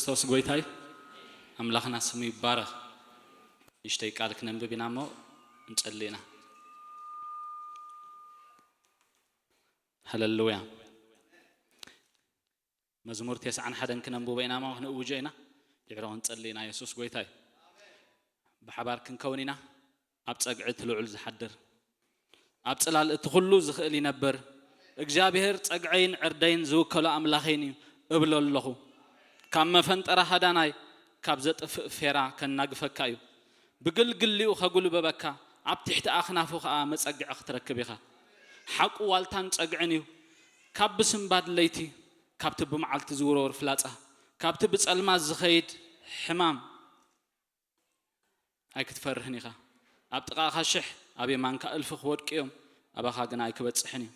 ክርስቶስ ጎይታይ ኣምላኽና ስሙ ይባረኽ። ንእሽተይ ቃል ክነንብብ ኢና እሞ እንጸሊ ኢና። ሃለሉያ። መዝሙር ተስዓን ሓደን ክነንብቦ ኢና እሞ ክንእውጆ ኢና። ድሕሮ ክንጸሊ ኢና። የሱስ ጎይታይ። ብሓባር ክንከውን ኢና። ኣብ ጸግዒ እቲ ልዑል ዝሓድር፣ ኣብ ጽላል እቲ ኩሉ ዝኽእል ይነብር። እግዚኣብሔር ጸግዐይን ዕርደይን ዝውከሎ ኣምላኸይን እዩ እብሎ ኣለኹ። ካብ መፈንጠራ ሃዳናይ፣ ካብ ዘጥፍእ ፌራ ከናግፈካ እዩ። ብግልግሊኡ ከጉልበበካ፣ ኣብ ትሕቲ ኣኽናፉ ኸኣ መጸግዒ ክትረክብ ኢኻ። ሓቁ ዋልታን ጸግዕን እዩ። ካብ ብስንባድ ለይቲ፣ ካብቲ ብመዓልቲ ዝውረወር ፍላጻ፣ ካብቲ ብጸልማት ዝኸይድ ሕማም፣ ኣይክትፈርህን ኢኻ። ኣብ ጥቓኻ ሽሕ፣ ኣብ የማንካ እልፊ ክወድቁ እዮም፣ ኣባኻ ግና ኣይክበጽሕን እዩ።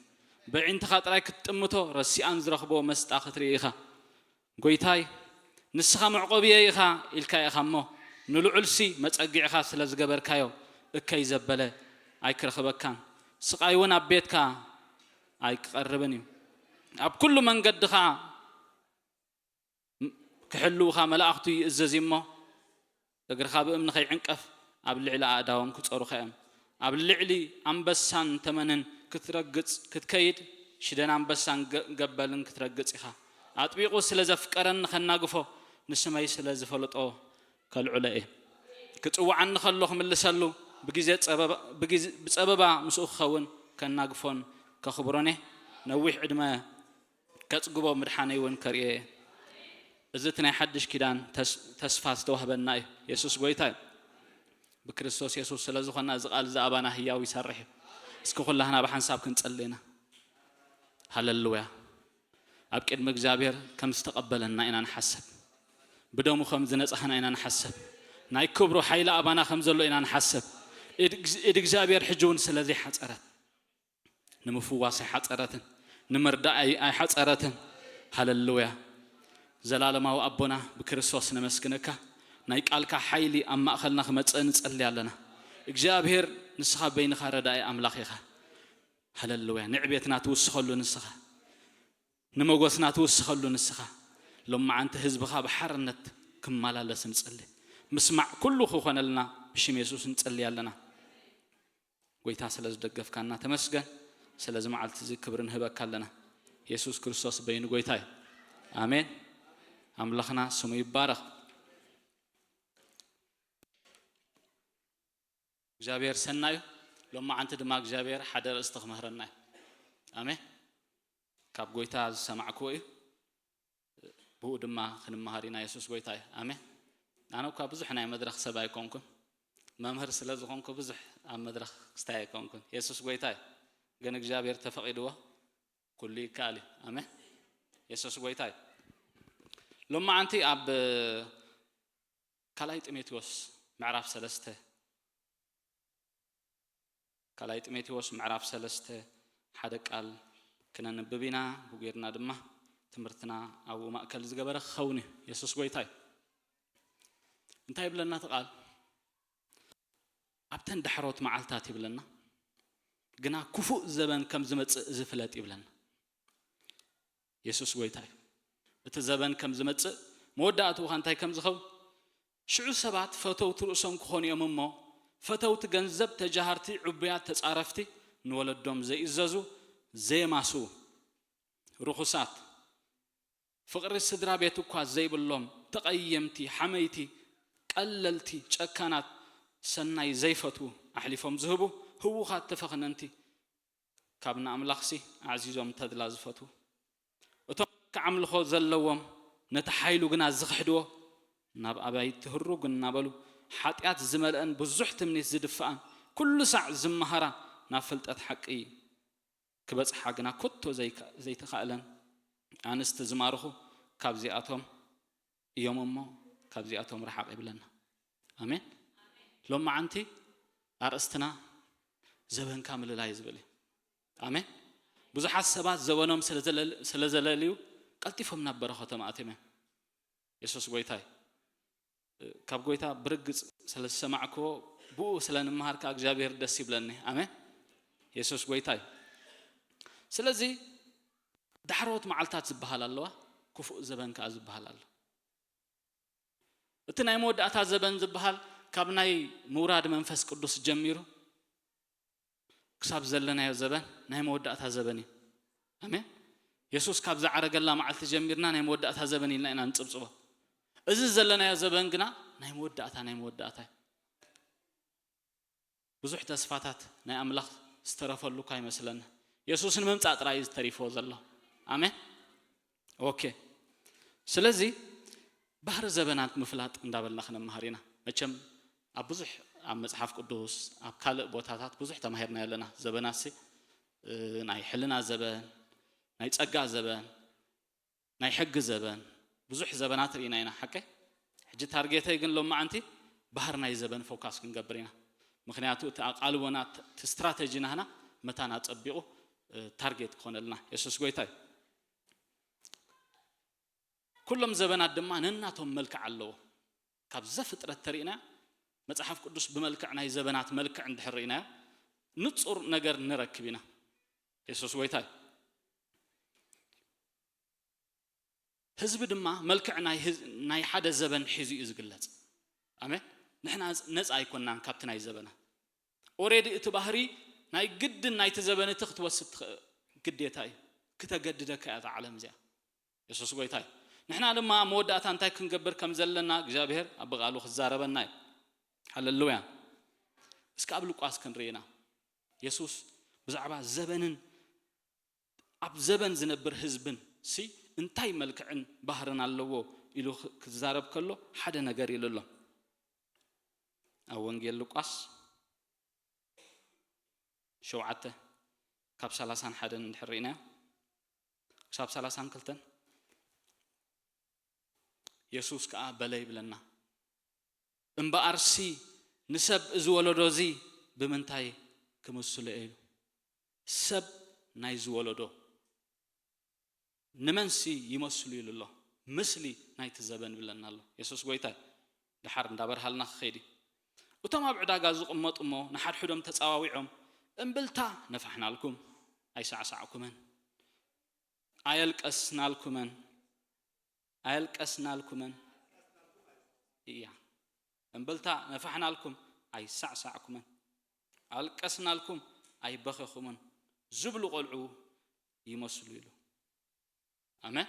በዒንትኻ ጥራይ ክትጥምቶ፣ ረሲኣን ዝረኽብኦ መስጣ ክትርኢ ኢኻ። ጎይታይ፣ ንስኻ መዕቆብየይ ኢኻ ኢልካ ኢኻ እሞ፣ ንልዑልሲ መጸጊዕኻ ስለ ዝገበርካዮ፣ እከይ ዘበለ ኣይክረኽበካን፣ ስቓይ እውን ኣብ ቤትካ ኣይክቐርብን እዩ። ኣብ ኩሉ መንገድኻ ክሕልውኻ መላእኽቱ ይእዘዝ እሞ፣ እግርኻ ብእምኒ ከይዕንቀፍ ኣብ ልዕሊ ኣእዳዎም ክጸሩኻ እዮም። ኣብ ልዕሊ ኣንበሳን ተመንን ክትረግጽ ክትከይድ፣ ሽደን ኣንበሳን ገ-፣ ገበልን ክትረግጽ ኢኻ። ኣጥቢቑ ስለ ዘፍቀረኒ ከናግፎ፣ ንስመይ ስለ ዝፈልጦ ከልዕሎ እየ። ክጽውዓኒ ከሎ ክምልሰሉ፣ ብግዜ ጸበባ፣ ብግዜ፣ ብጸበባ ምስኡ ክኸውን ከናግፎን ከኽብሮን እየ። ነዊሕ ዕድመ ከጽግቦ፣ ምድሓነይ እውን ከርእዮ እየ። እዚ እቲ ናይ ሓድሽ ኪዳን ተስ-፣ ተስፋ ዝተዋህበና እዩ። የሱስ ጎይታ እዩ። ብክርስቶስ የሱስ ስለ ዝኾንና፣ እዚ ቃል እዚ ኣባና ህያው ይሰርሕ እዩ። እስኪ ኩላህና ብሓንሳብ ክንጸሊ ኢና። ሃለሉያ። ኣብ ቅድሚ እግዚኣብሔር ከም ዝተቐበለና ኢና ንሓስብ። ብደሙ ከም ዝነጻህና ኢና ንሓስብ። ናይ ክብሩ ሓይሊ ኣባና ከም ዘሎ ኢና ንሓስብ። ኢድ፣ ኢድ እግዚኣብሔር ሕጂ እውን ስለ ዘይሓጸረት፣ ንምፍዋስ ኣይሓጸረትን፣ ንምርዳእ ኣይ-፣ ኣይሓጸረትን። ሃለሉያ። ዘላለማዊ ኣቦና፣ ብክርስቶስ ነመስግነካ። ናይ ቃልካ ሓይሊ ኣብ ማእኸልና ክመጽእ ንጸሊ ኣለና። እግዚኣብሔር፣ ንስኻ በይንኻ ረዳኢ ኣምላኽ ኢኻ። ሃለሉያ። ንዕቤትና ትውስኸሉ ንስኻ፣ ንመጎስና ትውስኸሉ ንስኻ። ሎማዓንቲ ህዝብኻ ብሓርነት ክመላለስ ንጸሊ። ምስማዕ ኩሉ ክኾነልና ብሽም የሱስ ንጸሊ ኣለና። ጎይታ ስለ ዝደገፍካና ተመስገን። ስለዚ መዓልቲ እዚ ክብሪ ንህበካ ኣለና። የሱስ ክርስቶስ በይኑ ጎይታ እዩ። ኣሜን። ኣምላኽና ስሙ ይባረኽ። እግዚኣብሔር ሰናዩ። ሎማዓንቲ ድማ እግዚኣብሔር ሓደ ርእስቲ ክምህረና እዩ። ኣሜን። ካብ ጎይታ ዝሰማዕክዎ እዩ። ብኡ ድማ ክንመሃር ኢና። የሱስ ጎይታ እዩ። ኣሜን። ኣነ እኳ ብዙሕ ናይ መድረኽ ሰብ ኣይኮንኩን። መምህር ስለ ዝኾንኩ ብዙሕ ኣብ መድረኽ ክስታይ ኣይኮንኩን። የሱስ ጎይታ እዩ። ግን እግዚኣብሔር ተፈቒድዎ ኩሉ ይከኣል እዩ። ኣሜን። የሱስ ጎይታ እዩ። ሎማዓንቲ ኣብ ካልኣይ ጢሞቴዎስ ምዕራፍ ሰለስተ፣ ካልኣይ ጢሞቴዎስ ምዕራፍ ሰለስተ ሓደ ቃል ክነንብብ ኢና። ብጌርና ድማ ትምህርትና ኣብኡ ማእከል ዝገበረ ክኸውን እዩ። የሱስ ጎይታ እዩ። እንታይ ይብለና እቲ ቃል? ኣብተን ዳሕሮት መዓልታት ይብለና፣ ግና ክፉእ ዘበን ከም ዝመጽእ እዚ ፍለጥ ይብለና። የሱስ ጎይታ እዩ። እቲ ዘበን ከም ዝመጽእ፣ መወዳእትኡ ኸ እንታይ ከም ዝኸውን? ሽዑ ሰባት ፈተውቲ ርእሶም ክኾኑ እዮም እሞ፣ ፈተውቲ ገንዘብ፣ ተጃሃርቲ፣ ዕቡያት፣ ተጻረፍቲ፣ ንወለዶም ዘይእዘዙ፣ ዘየማስኡ፣ ርኹሳት፣ ፍቕሪ ስድራ ቤት እኳ ዘይብሎም፣ ተቐየምቲ፣ ሓመይቲ፣ ቀለልቲ፣ ጨካናት፣ ሰናይ ዘይፈትዉ፣ ኣሕሊፎም ዝህቡ፣ ህዉኻት፣ ተፈኽነንቲ፣ ካብ ንኣምላኽሲ ኣዕዚዞም ተድላ ዝፈትዉ። እቶም መልክዕ ኣምልኾ ዘለዎም ነቲ ሓይሉ ግና ዝኽሕድዎ፣ ናብ ኣባይቲ ህሩግ እናበሉ፣ ሓጢኣት ዝመልአን ብዙሕ ትምኒት ዝድፍኣን፣ ኩሉ ሳዕ ዝመሃራ፣ ናብ ፍልጠት ሓቂ ክበጽሓ ግና ከቶ ዘይከ-፣ ዘይተኻእለን ኣንስቲ ዝማርኹ ካብዚኣቶም እዮም እሞ፣ ካብዚኣቶም ረሓቕ ይብለና። ኣሜን። ሎማዓንቲ ኣርእስትና ዘበንካ ምልላይ ዝብል እዩ። ኣሜን። ብዙሓት ሰባት ዘበኖም ስለ ዘለል-፣ ስለ ዘለልዩ ቀልጢፎም ናብ በረኸቶም ኣትዮም እዮም። የሱስ ጎይታ እዩ። ካብ ጎይታ ብርግጽ ስለ ዝሰማዕክዎ፣ ብኡ ስለ ንምሃር ከኣ እግዚኣብሔር ደስ ይብለኒ። ኣሜን። የሱስ ጎይታ እዩ። ስለዚ ዳሕረዎት መዓልታት ዝበሃል ኣለዋ፣ ክፉእ ዘበን ከኣ ዝበሃል ኣሎ። እቲ ናይ መወዳእታ ዘበን ዝበሃል ካብ ናይ ምውራድ መንፈስ ቅዱስ ጀሚሩ ክሳብ ዘለናዮ ዘበን ናይ መወዳእታ ዘበን እዩ። ኣሜን። የሱስ ካብ ዝዓረገላ መዓልቲ ጀሚርና ናይ መወዳእታ ዘበን ኢልና ኢና ንጽብጽቦ። እዚ ዘለናዮ ዘበን ግና ናይ መወዳእታ፣ ናይ መወዳእታ እዩ። ብዙሕ ተስፋታት ናይ ኣምላኽ ዝተረፈሉ እኳ ይመስለና። የሱስ ንምምጻእ ጥራይ እዩ ዝተሪፎ ዘሎ። ኣሜን። ኦኬ። ስለዚ ባህሪ ዘበናት ምፍላጥ እንዳበልና ክነመሃር ኢና። መቸም ኣብ ብዙሕ ኣብ መጽሓፍ ቅዱስ ኣብ ካልእ ቦታታት ብዙሕ ተማሂርና ኣለና። ዘበናሲ፣ እ፣ ናይ ሕልና ዘበን፣ ናይ ጸጋ ዘበን፣ ናይ ሕጊ ዘበን፣ ብዙሕ ዘበናት ርኢና ኢና። ሓቀ? ሕጂ ታርጌተይ ግን ሎማዓንቲ ባህር ናይ ዘበን ፎካስ ክንገብር ኢና። ምክንያቱ እቲ ኣቓልቦና፣ እቲ ስትራተጂ ናህና መታን ኣጸቢቑ፣ እ፣ ታርጌት ክኾነልና። የሱስ ጎይታ እዩ። ኩሎም ዘበናት ድማ ነናቶም መልክዕ ኣለዎ። ካብ ዘፍጥረት ተሪእና መጽሓፍ ቅዱስ ብመልክዕ ናይ ዘበናት መልክዕ እንድሕር ርኢናዮ ንጹር ነገር ንረክብ ኢና። የሱስ ጎይታ እዩ። ህዝቢ ድማ መልክዕ ናይ ህዝ-፣ ናይ ሓደ ዘበን ሒዙ እዩ ዝግለጽ። ኣሜን። ንሕና ነጻ ኣይኮናን ካብቲ ናይ ዘበና። ኦሬዲ እቲ ባህሪ ናይ ግድን ናይቲ ዘበን እቲ ክትወስድ ትኽእል ግዴታ እዩ። ክተገድደካ እያ እዛ ዓለም እዚኣ። የሱስ ጎይታ እዩ። ንሕና ድማ መወዳእታ እንታይ ክንገብር ከም ዘለና እግዚኣብሔር ኣብ ቃሉ ክዛረበና እዩ። ሃሌሉያ። እስኪ ኣብ ሉቃስ ክንርኢና። የሱስ ብዛዕባ ዘበንን ኣብ ዘበን ዝነብር ህዝብን ሲ እንታይ መልክዕን ባህርን ኣለዎ ኢሉ ክ-፣ ክዛረብ ከሎ ሓደ ነገር ኢሉ ኣሎ። ኣብ ወንጌል ሉቃስ ሸውዓተ ካብ ሰላሳን ሓደን እንድሕር ርኢናዮ ክሳብ ሰላሳን ክልተን የሱስ ከኣ በለ ይብለና። እምበኣርሲ ንሰብ እዚ ወለዶ እዚ ብምንታይ ክምስሎ እየ ኢሉ። ሰብ ናይ ዝወለዶ ንመንሲ ይመስሉ ኢሉ ኣሎ። ምስሊ ናይቲ ዘበን ብለና ኣሎ። የሱስ ጎይታ እዩ። ደሓር እንዳበርሃልና ክኸይድ እዩ። እቶም ኣብ ዕዳጋ ዝቕመጡ እሞ ንሓድሕዶም ተጻዋዊዖም፣ እምብልታ ነፋሕናልኩም፣ ኣይሳዕሳዕኩምን፣ ኣየልቀስናልኩምን፣ ኣየልቀስናልኩምን። እያ። እምብልታ ነፋሕናልኩም፣ ኣይሳዕሳዕኩምን፣ ኣልቀስናልኩም፣ ኣይበኸኹምን ዝብሉ ቆልዑ ይመስሉ ኢሉ። ኣሜን።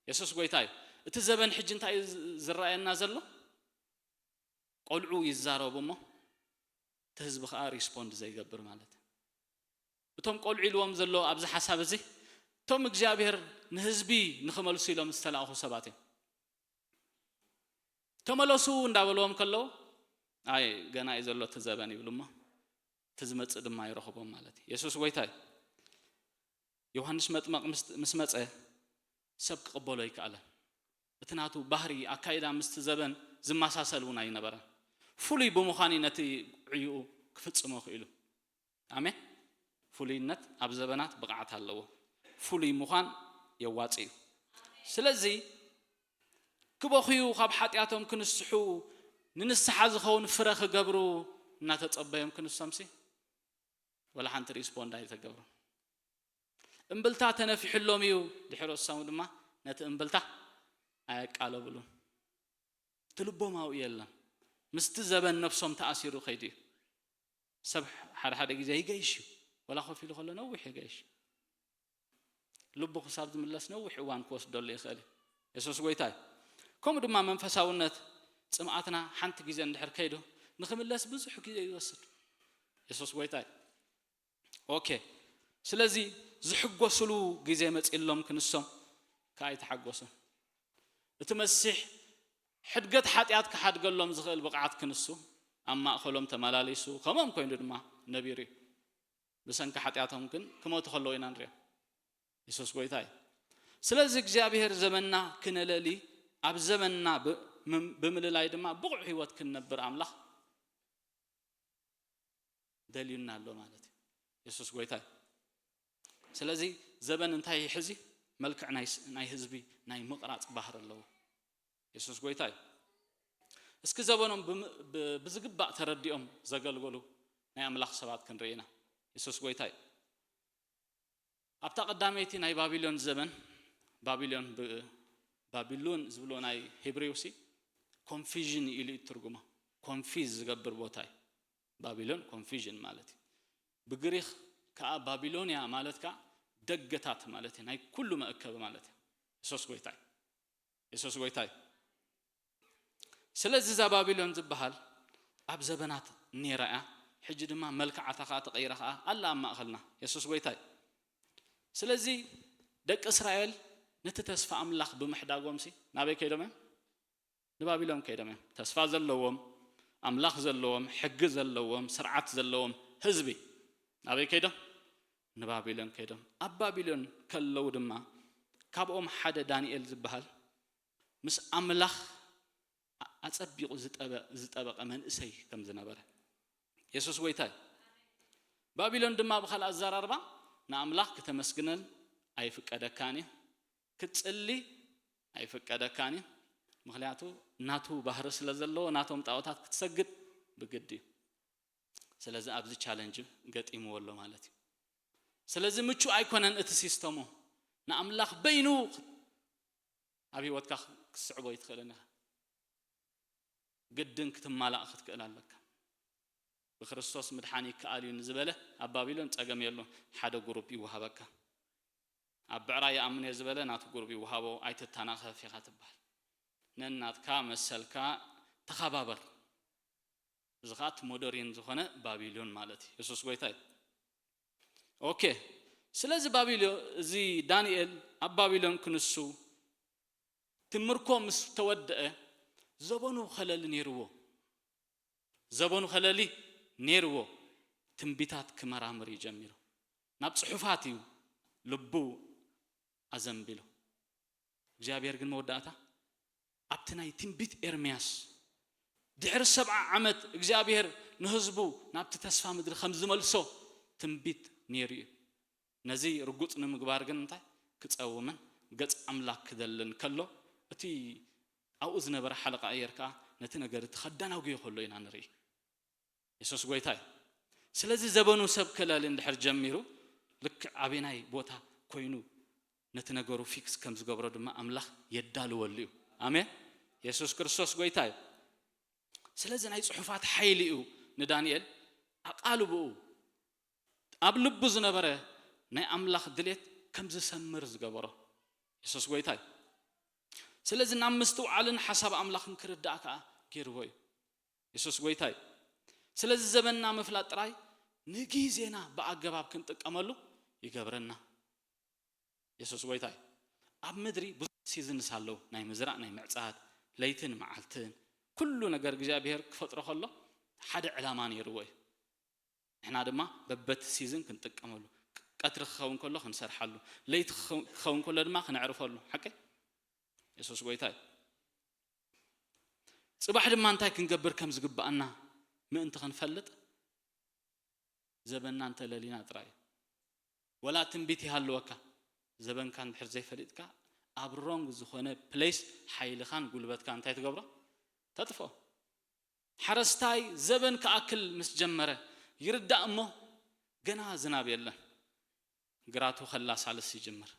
የሱስ ጎይታ እዩ። እቲ ዘበን ሕጂ እንታይ እዩ ዝ-፣ ዝረኣየና ዘሎ? ቆልዑ ይዛረቡ እሞ እቲ ህዝቢ ከኣ ሪስፖንድ ዘይገብር ማለት እዩ። እቶም ቆልዑ ኢልዎም ዘሎ ኣብዚ ሓሳብ እዚ፣ እቶም እግዚኣብሔር ንህዝቢ ንኽመልሱ ኢሎም ዝተላእኹ ሰባት እዮም። ተመለሱ እንዳበልዎም ከለዉ፣ ኣይ ገና እዩ ዘሎ እቲ ዘበን ይብሉ እሞ እቲ ዝመጽእ ድማ ይረኽቦም ማለት እዩ። የሱስ ጎይታ እዩ። ዮሃንስ መጥመቕ ምስ፣ ምስ መጸ ሰብ ክቕበሎ ኣይከኣለን። እቲ ናቱ ባህሪ፣ ኣካይዳ ምስቲ ዘበን ዝመሳሰል እውን ኣይነበረን። ፍሉይ ብምዃኑ እዩ ነቲ ዕዩኡ ክፍጽሞ ክኢሉ። ኣሜን። ፍሉይነት ኣብ ዘበናት ብቕዓት ኣለዎ። ፍሉይ ምዃን የዋጽእ እዩ። ስለዚ ክበኽዩ፣ ካብ ሓጢኣቶም ክንስሑ፣ ንንስሓ ዝኸውን ፍረ ክገብሩ እናተጸበዮም ክንሶምሲ ወላ ሓንቲ ሪስፖንድ ኣይተገብሩን። እምብልታ ተነፊሕሎም እዩ ድሕሪ እሶም ድማ ነቲ እምብልታ ኣየቃለብሉን። እቲ ልቦም ኣብኡ የለን። ምስቲ ዘበን ነፍሶም ተኣሲሩ ከይዱ እዩ። ሰብ ሓደ ሓደ ግዜ ይገይሽ እዩ። ወላ ኮፍ ኢሉ ከሎ ነዊሕ ይገይሽ። ልቡ ክሳብ ዝምለስ ነዊሕ እዋን ክወስደሉ ይኽእል እዩ። የሱስ ጎይታ እዩ። ከምኡ ድማ መንፈሳውነት ጽምኣትና ሓንቲ ግዜ እንድሕር ከይዱ ንኽምለስ ብዙሕ ግዜ ይወስድ። የሱስ ጎይታ እዩ። ኦኬ። ስለዚ ዝሕጎስሉ ግዜ መጺሎም ክንሶም ከኣ ኣይተሓጎሱን። እቲ መሲሕ ሕድገት ሓጢኣት ክሓድገሎም ዝኽእል ብቕዓት ክንሱ ኣብ ማእኸሎም ተመላሊሱ፣ ከምኦም ኮይኑ ድማ ነቢሩ እዩ። ብሰንኪ ሓጢኣቶም ግን ክሞቱ ከለዉ ኢና ንሪኦ። የሱስ ጎይታ እዩ። ስለዚ እግዚኣብሔር ዘመንና ክነለሊ፣ ኣብ ዘመንና ብ-፣ ምም-፣ ብምልላይ ድማ ብቑዕ ህይወት ክንነብር ኣምላኽ ደልዩና ኣሎ ማለት እዩ። የሱስ ጎይታ እዩ። ስለዚ ዘበን እንታይ ይሕዚ? መልክዕ ናይ ስ-፣ ናይ ህዝቢ ናይ ምቕራጽ ባህሪ ኣለዎ። የሱስ ጎይታ እዩ። እስኪ ዘበኖም ብም-፣ ብ-፣ ብዝግባእ ተረዲኦም ዘገልገሉ ናይ ኣምላኽ ሰባት ክንርኢ ኢና። የሱስ ጎይታ እዩ። ኣብታ ቀዳመይቲ ናይ ባቢሎን ዘበን፣ ባቢሎን ብ-፣ ባቢሎን ዝብሎ ናይ ሂብሪውሲ ኮንፊዥን ኢሉ እዩ ትርጉሞ። ኮንፊዝ ዝገብር ቦታ እዩ። ባቢሎን ኮንፊዥን ማለት እዩ። ብግሪክ ከዓ ባቢሎንያ ማለት ከዓ ደገታት ማለት እዩ። ናይ ኩሉ መእከቢ ማለት እዩ። የሱስ ጎይታ እዩ። የሱስ ጎይታ እዩ። ስለዚ እዛ ባቢሎን ዝበሃል ኣብ ዘበናት ነይራ እያ። ሕጂ ድማ መልክዓታ ከዓ ተቐይራ ከዓ ኣላ ኣብ ማእኸልና። የሱስ ጎይታ እዩ። ስለዚ ደቂ እስራኤል ነቲ ተስፋ ኣምላኽ ብምሕዳጎምሲ ናበይ ከይዶም እዮም? ንባቢሎን ከይዶም እዮም። ተስፋ ዘለዎም፣ ኣምላኽ ዘለዎም፣ ሕጊ ዘለዎም፣ ስርዓት ዘለዎም ህዝቢ ናበይ ከይዶም? ንባቢሎን ከይዶም። ኣብ ባቢሎን ከለዉ ድማ ካብኦም ሓደ ዳንኤል ዝበሃል ምስ ኣምላኽ ኣጸቢቑ ዝጠበ-፣ ዝጠበቐ መንእሰይ ከም ዝነበረ። የሱስ ጎይታ እዩ። ባቢሎን ድማ ብኻልእ ኣዘራርባ ንኣምላኽ ክተመስግነን ኣይፍቀደካን እዩ። ክትጽሊ ኣይፍቀደካን እዩ። ምኽንያቱ ናቱ ባህሪ ስለ ዘለዎ ናቶም ጣዖታት ክትሰግድ ብግዲ እዩ። ስለዚ ኣብዚ ቻለንጅ ገጢምዎ ኣሎ ማለት እዩ። ስለዚ ምቹእ ኣይኮነን እቲ ሲስተሙ። ንኣምላኽ በይኑ ኣብ ህይወትካ ክትስዕቦ ኣይትኽእልን ኢኻ። ግድን ክትማላእ ክትክእል ኣለካ። ብክርስቶስ ምድሓን ይከኣል እዩ ንዝበለ ኣብ ባቢሎን ጸገም የሎ። ሓደ ጉሩፕ ይወሃበካ። ኣብ ብዕራይ ይኣምን እየ ዝበለ ናቱ ጉሩፕ ይወሃቦ። ኣይትተናኸፍ ኢኻ ትበሃል። ነናትካ መሰልካ ተኸባበር። እዚ ኸዓ እቲ ሞደርን ዝኾነ ባቢሎን ማለት እዩ። የሱስ ጎይታ እዩ። ኦኬ። ስለዚ ባቢሎን፣ እዚ ዳንኤል ኣብ ባቢሎን ክንሱ ትምርኮ ምስ ተወደአ ዘበኑ ኸለሊ ነይርዎ። ዘበኑ ኸለሊ ነይርዎ። ትንቢታት ክመራምር እዩ ጀሚሩ። ናብ ጽሑፋት እዩ ልቡ ኣዘንቢሉ። እግዚኣብሔር ግን መወዳእታ ኣብቲ ናይ ትንቢት ኤርምያስ ድሕሪ ሰብዓ ዓመት እግዚኣብሔር ንህዝቡ ናብቲ ተስፋ ምድሪ ከም ዝመልሶ ትንቢት ነይሩ እዩ። ነዚ ርጉጽ ንምግባር ግን እንታይ ክጸውምን ገጽ ኣምላኽ ክደልን ከሎ እቲ ኣብኡ ዝነበረ ሓለቓ ኣየር ከኣ ነቲ ነገር እቲ ከዳናጉዮ ከሎ ኢና ንርኢ። የሱስ ጎይታ እዩ። ስለዚ ዘበኑ ሰብ ከለሊ እንድሕር ጀሚሩ ልክዕ ኣበናይ ቦታ ኮይኑ ነቲ ነገሩ ፊክስ ከም ዝገብሮ ድማ ኣምላኽ የዳልወሉ እዩ። ኣሜን። የሱስ ክርስቶስ ጎይታ እዩ። ስለዚ ናይ ጽሑፋት ሓይሊ እዩ ንዳንኤል ኣቓልብኡ ኣብ ልቡ ዝነበረ ናይ ኣምላኽ ድሌት ከም ዝሰምር ዝገበሮ። የሱስ ጎይታ እዩ። ስለዚ ናብ ምስትውዓልን ሓሳብ ኣምላኽን ክርዳእ ከኣ ገይርዎ እዩ። የሱስ ጎይታ እዩ። ስለዚ ዘበንና ምፍላጥ ጥራይ ንጊዜና ብኣገባብ ክንጥቀመሉ ይገብረና። የሱስ ጎይታ እዩ። ኣብ ምድሪ ብዙሕ ሲዝንስ ኣለዉ። ናይ ምዝራእ፣ ናይ ምዕጻድ፣ ለይትን መዓልትን፣ ኩሉ ነገር እግዚኣብሔር ክፈጥሮ ከሎ ሓደ ዕላማ ነይርዎ እዩ። ንሕና ድማ በበቲ ሲዝን ክንጥቀመሉ፣ ቀትሪ ክኸውን ከሎ ክንሰርሓሉ፣ ለይቲ ክኸውን ከሎ ድማ ክነዕርፈሉ። ሓቀይ? የሱስ ጎይታ እዩ። ጽባሕ ድማ እንታይ ክንገብር ከም ዝግብኣና ምእንቲ ክንፈልጥ ዘበንና እንተለሊና ጥራይ እዩ። ወላ ትንቢት ይሃልወካ፣ ዘበንካ እንድሕር ዘይፈሊጥካ ኣብ ሮንግ ዝኾነ ፕሌስ ሓይልኻን ጉልበትካ እንታይ ትገብሮ? ተጥፍኦ። ሓረስታይ ዘበን ክኣክል ምስ ጀመረ ይርዳእ እሞ ገና ዝናብ የለን። ግራቱ ከላሳልስ ይጅምር፣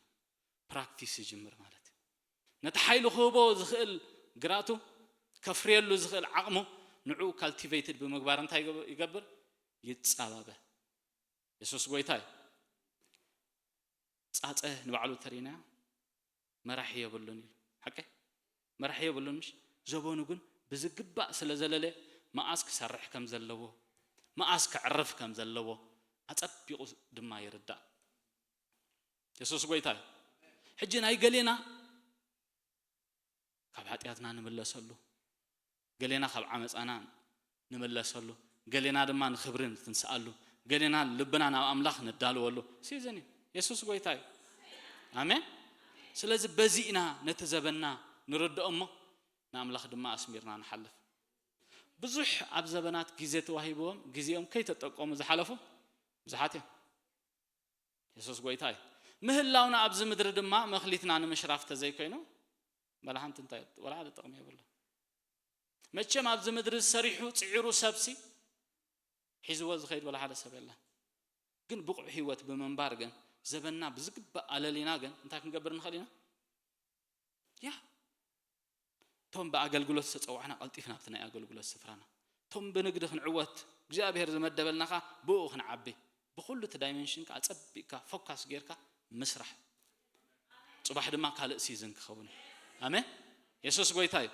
ፕራክቲስ ይጅምር ማለት እዩ። ነቲ ሓይሉ ክህቦ ዝኽእል ግራቱ ከፍርየሉ ዝኽእል ዓቕሙ ንዕኡ ካልቲቬትድ ብምግባር እንታይ ይገብ-፣ ይገብር? ይጻባበ። የሱስ ጎይታ እዩ። ጻጸ ንባዕሉ ተሪናዮ መራሒ የብሉን ኢሉ። ሓቂ? መራሒ የብሉን ምሽ? ዘበኑ ግን ብዝግባእ ስለ ዘለለ መኣስ ክሰርሕ ከም ዘለዎ፣ መኣስ ከዕርፍ ከም ዘለዎ ኣጸቢቑ ድማ ይርዳእ። የሱስ ጎይታ እዩ። ሕጂ ናይ ገሌና ካብ ሓጢኣትና ንምለሰሉ፣ ገሌና ካብ ዓመፃና ንምለሰሉ፣ ገሌና ድማ ንኽብሪ ንትንስኣሉ፣ ገሌና ልብና ናብ ኣምላኽ ነዳልወሉ ሲዝን እዩ። የሱስ ጎይታ እዩ። ኣሜን። ስለዚ በዚ ኢና ነቲ ዘበንና ንርድኦ እሞ ንኣምላኽ ድማ ኣስሚርና ንሓልፍ። ብዙሕ ኣብ ዘበናት ግዜ ተዋሂብዎም ግዜኦም ከይተጠቀሙ ዝሓለፉ ብዙሓት እዮም። የሱስ ጎይታ እዩ። ምህላውና ኣብዚ ምድሪ ድማ መኽሊትና ንምሽራፍ ተዘይኮይኑ፣ በላ ሓንቲ እንታይ ወላ ሓደ ጥቕሚ የብሉ። መቸም ኣብዚ ምድሪ ሰሪሑ ጽዒሩ ሰብሲ ሒዝዎ ዝኸይድ ወላ ሓደ ሰብ የለን። ግን ብቑዕ ህይወት ብምንባር ግን ዘበንና ብዝግባእ ኣለሊና ግን እንታይ ክንገብር ንኽእል ኢና? ያ እቶም ብኣገልግሎት ዝተጸዋዕና ቀልጢፍና ኣብቲ ናይ ኣገልግሎት ስፍራና፣ እቶም ብንግዲ ክንዕወት እግዚኣብሔር ዝመደበልና ኸኣ ብኡ ክንዓቢ፣ ብኹሉ እቲ ዳይመንሽን ከኣ ጸቢቕካ ፎካስ ጌርካ ምስራሕ። ጽባሕ ድማ ካልእ ሲዝን ክኸውን እዩ። ኣሜን። የሱስ ጎይታ እዩ።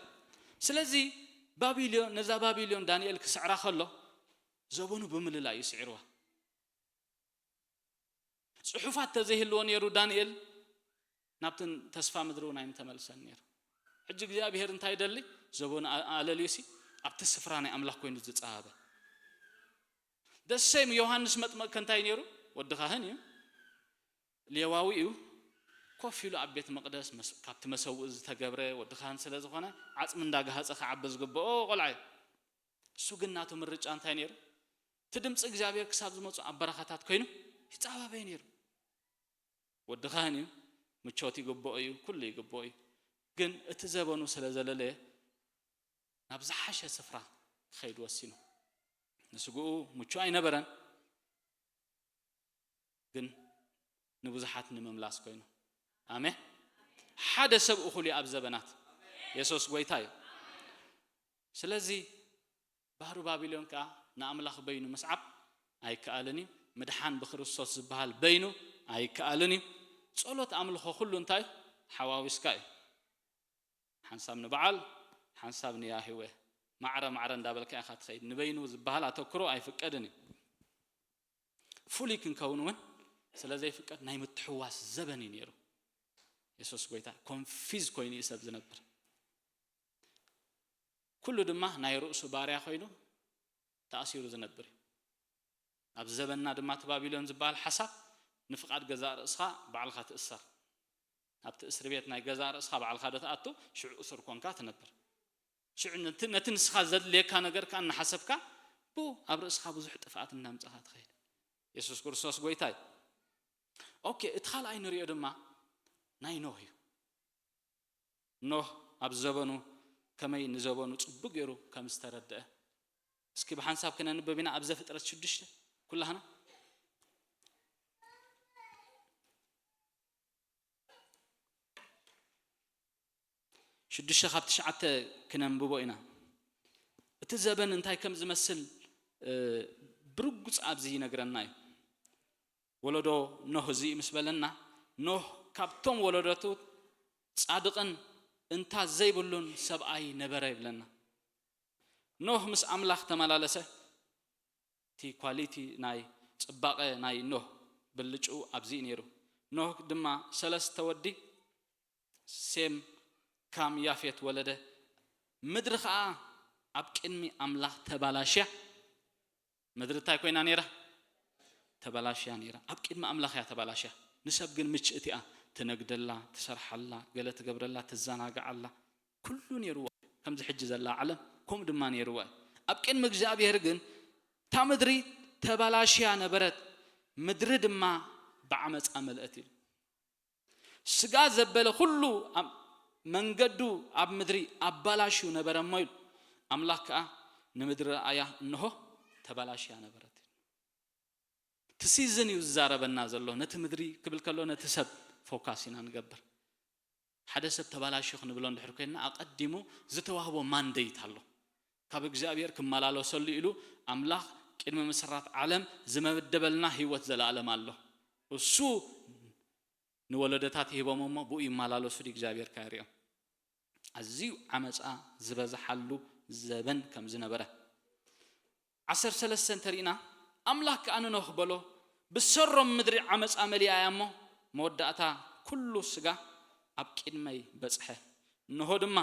ስለዚ ባቢሎን፣ ነዛ ባቢሎን ዳንኤል ክስዕራ ከሎ ዘበኑ ብምልላእ እዩ ስዒርዋ። ጽሑፋት ተዘይህልዎ ነይሩ ዳንኤል ናብትን ተስፋ ምድሪ እውን ኣይምተመልሰን ነይሩ። ሕጂ እግዚኣብሔር እንታይ ይደሊ? ዘበኑ ኣ-፣ ኣለልዩሲ ኣብቲ ስፍራ ናይ ኣምላኽ ኮይኑ ዝጸሃበ። ደሴም ዮሃንስ መጥመቅ ከንታይ ነይሩ? ወዲ ካህን እዩ። ሌዋዊ እዩ። ኮፍ ኢሉ ኣብ ቤት መቕደስ መስ-፣ ካብቲ መሰውእ ዝተገብረ ወዲ ካህን ስለ ዝኾነ ዓጽሚ እንዳጋሃጸ ክዓቢ ዝግብኦ ቆልዓ እዩ። እሱ ግን ናቱ ምርጫ እንታይ ነይሩ? እቲ ድምፂ እግዚኣብሔር ክሳብ ዝመፁ ኣብ በረኻታት ኮይኑ ይፃባበይ ነይሩ። ወዲ ካህን እዩ፣ ምቾት ይግብኦ እዩ፣ ኩሉ ይግብኦ እዩ። ግን እቲ ዘበኑ ስለ ዘለለየ ናብ ዝሓሸ ስፍራ ክኸይድ ወሲኑ። ንስግኡ ምቹ ኣይነበረን፣ ግን ንብዙሓት ንምምላስ ኮይኑ። ኣሜን። ሓደ ሰብ እኹል እዩ ኣብ ዘበናት። የሱስ ጎይታ እዩ። ስለዚ ባህሪ ባቢሎን ከኣ ንኣምላኽ በይኑ ምስዓብ ኣይከኣልን እዩ። ምድሓን ብክርስቶስ ዝበሃል በይኑ ኣይከኣልን እዩ። ጸሎት፣ ኣምልኾ፣ ኩሉ እንታይ ሓዋዊስካ እዩ። ሓንሳብ ንበዓል፣ ሓንሳብ ንያህዌ፣ ማዕረ ማዕረ እንዳበልካ ኢኻ ትኸይድ። ንበይኑ ዝበሃል ኣተኩሮ ኣይፍቀድን እዩ። ፍሉይ ክንከውን እውን ስለ ዘይፍቀድ ናይ ምትሕዋስ ዘበን እዩ ነይሩ። የሱስ ጎይታ ኮንፊዝ ኮይኑ እዩ ሰብ ዝነብር። ኩሉ ድማ ናይ ርእሱ ባርያ ኮይኑ ተኣሲሩ ዝነብር እዩ። ኣብ ዘበንና ድማ እቲ ባቢሎን ዝበሃል ሓሳብ ንፍቓድ ገዛእ ርእስኻ ባዕልኻ ትእሰር። ኣብቲ እስሪ ቤት ናይ ገዛእ ርእስኻ ባዕልኻ ዶ ትኣቱ፣ ሽዑ እሱር ኮንካ ትነብር። ሽዑ ነቲ፣ ነቲ ንስኻ ዘድልየካ ነገር ከኣ እናሓሰብካ ብኡ ኣብ ርእስኻ ብዙሕ ጥፍኣት እናምጻኻ ትኸይድ። የሱስ ክርስቶስ ጎይታ እዩ። ኦኬ፣ እቲ ካልኣይ ንሪኦ ድማ ናይ ኖህ እዩ። ኖህ ኣብ ዘበኑ ከመይ ንዘበኑ ጽቡቅ ገይሩ ከም ዝተረድአ እስኪ ብሓንሳብ ክነንብብ ኢና። ኣብ ዘፍጥረት ሽዱሽተ ኩላህና ሽዱሽተ ካብ ትሽዓተ ክነንብቦ ኢና። እቲ ዘበን እንታይ ከም ዝመስል፣ እ፣ ብርጉጽ ኣብዚ ይነግረና እዩ። ወለዶ ኖህ እዚ ምስ በለና፣ ኖህ ካብቶም ወለዶቱ ጻድቕን እንታ ዘይብሉን ሰብኣይ ነበረ ይብለና። ኖህ ምስ ኣምላኽ ተመላለሰ። እቲ ኳሊቲ ናይ ጽባቐ ናይ ኖህ ብልጭኡ ኣብዚ እዩ ነይሩ። ኖህ ድማ ሰለስተ ወዲ ሴም፣ ካም፣ ያፌት ወለደ። ምድሪ ኸኣ ኣብ ቅድሚ ኣምላኽ ተባላሽያ። ምድሪ እንታይ ኮይና ነይራ? ተባላሽያ ነይራ። ኣብ ቅድሚ ኣምላኽ እያ ተባላሽያ። ንሰብ ግን ምችእቲ እያ። ትነግደላ፣ ትሰርሓላ፣ ገለ ትገብረላ፣ ትዘናግዓላ። ኩሉ ነይርዋ። ከምዚ ሕጂ ዘላ ዓለም ከምኡ ድማ ነይርዋ። ኣብ ቅድሚ እግዚኣብሔር ግን እታ ምድሪ ተባላሽያ ነበረት። ምድሪ ድማ ብዓመፃ መልአት ኢሉ። ስጋ ዘበለ ኩሉ ኣብ መንገዱ ኣብ ምድሪ ኣባላሽዩ ነበረ እሞ ኢሉ። ኣምላኽ ከኣ ንምድሪ ረኣያ፣ እንሆ ተባላሽያ ነበረት። እቲ ሲዝን እዩ ዝዛረበና ዘሎ። ነቲ ምድሪ ክብል ከሎ ነቲ ሰብ ፎካስ ኢና ንገብር። ሓደ ሰብ ተባላሽዩ ክንብሎ እንድሕር ኮይንና ኣቐዲሙ ዝተዋህቦ ማንዴት ኣሎ። ካብ እግዚኣብሔር ክመላለሰሉ ኢሉ ኣምላኽ ቅድሚ ምስራት ዓለም ዝመደበልና ህይወት ዘለኣለም ኣሎ። እሱ ንወለዶታት ይህቦም እሞ ብኡ ይመላለሱ ድዩ እግዚኣብሔር ከ የርእዮም። ኣዝዩ ዓመፃ ዝበዝሓሉ ዘበን ከም ዝነበረ። ዓሰርተ ሰለስተ እንተሪእና፣ ኣምላኽ ከኣ ንኖህ በሎ፣ ብሰሮም ምድሪ ዓመፃ መሊኣ እያ እሞ፣ መወዳእታ ኩሉ ስጋ ኣብ ቅድመይ በጽሐ። እንሆ ድማ፣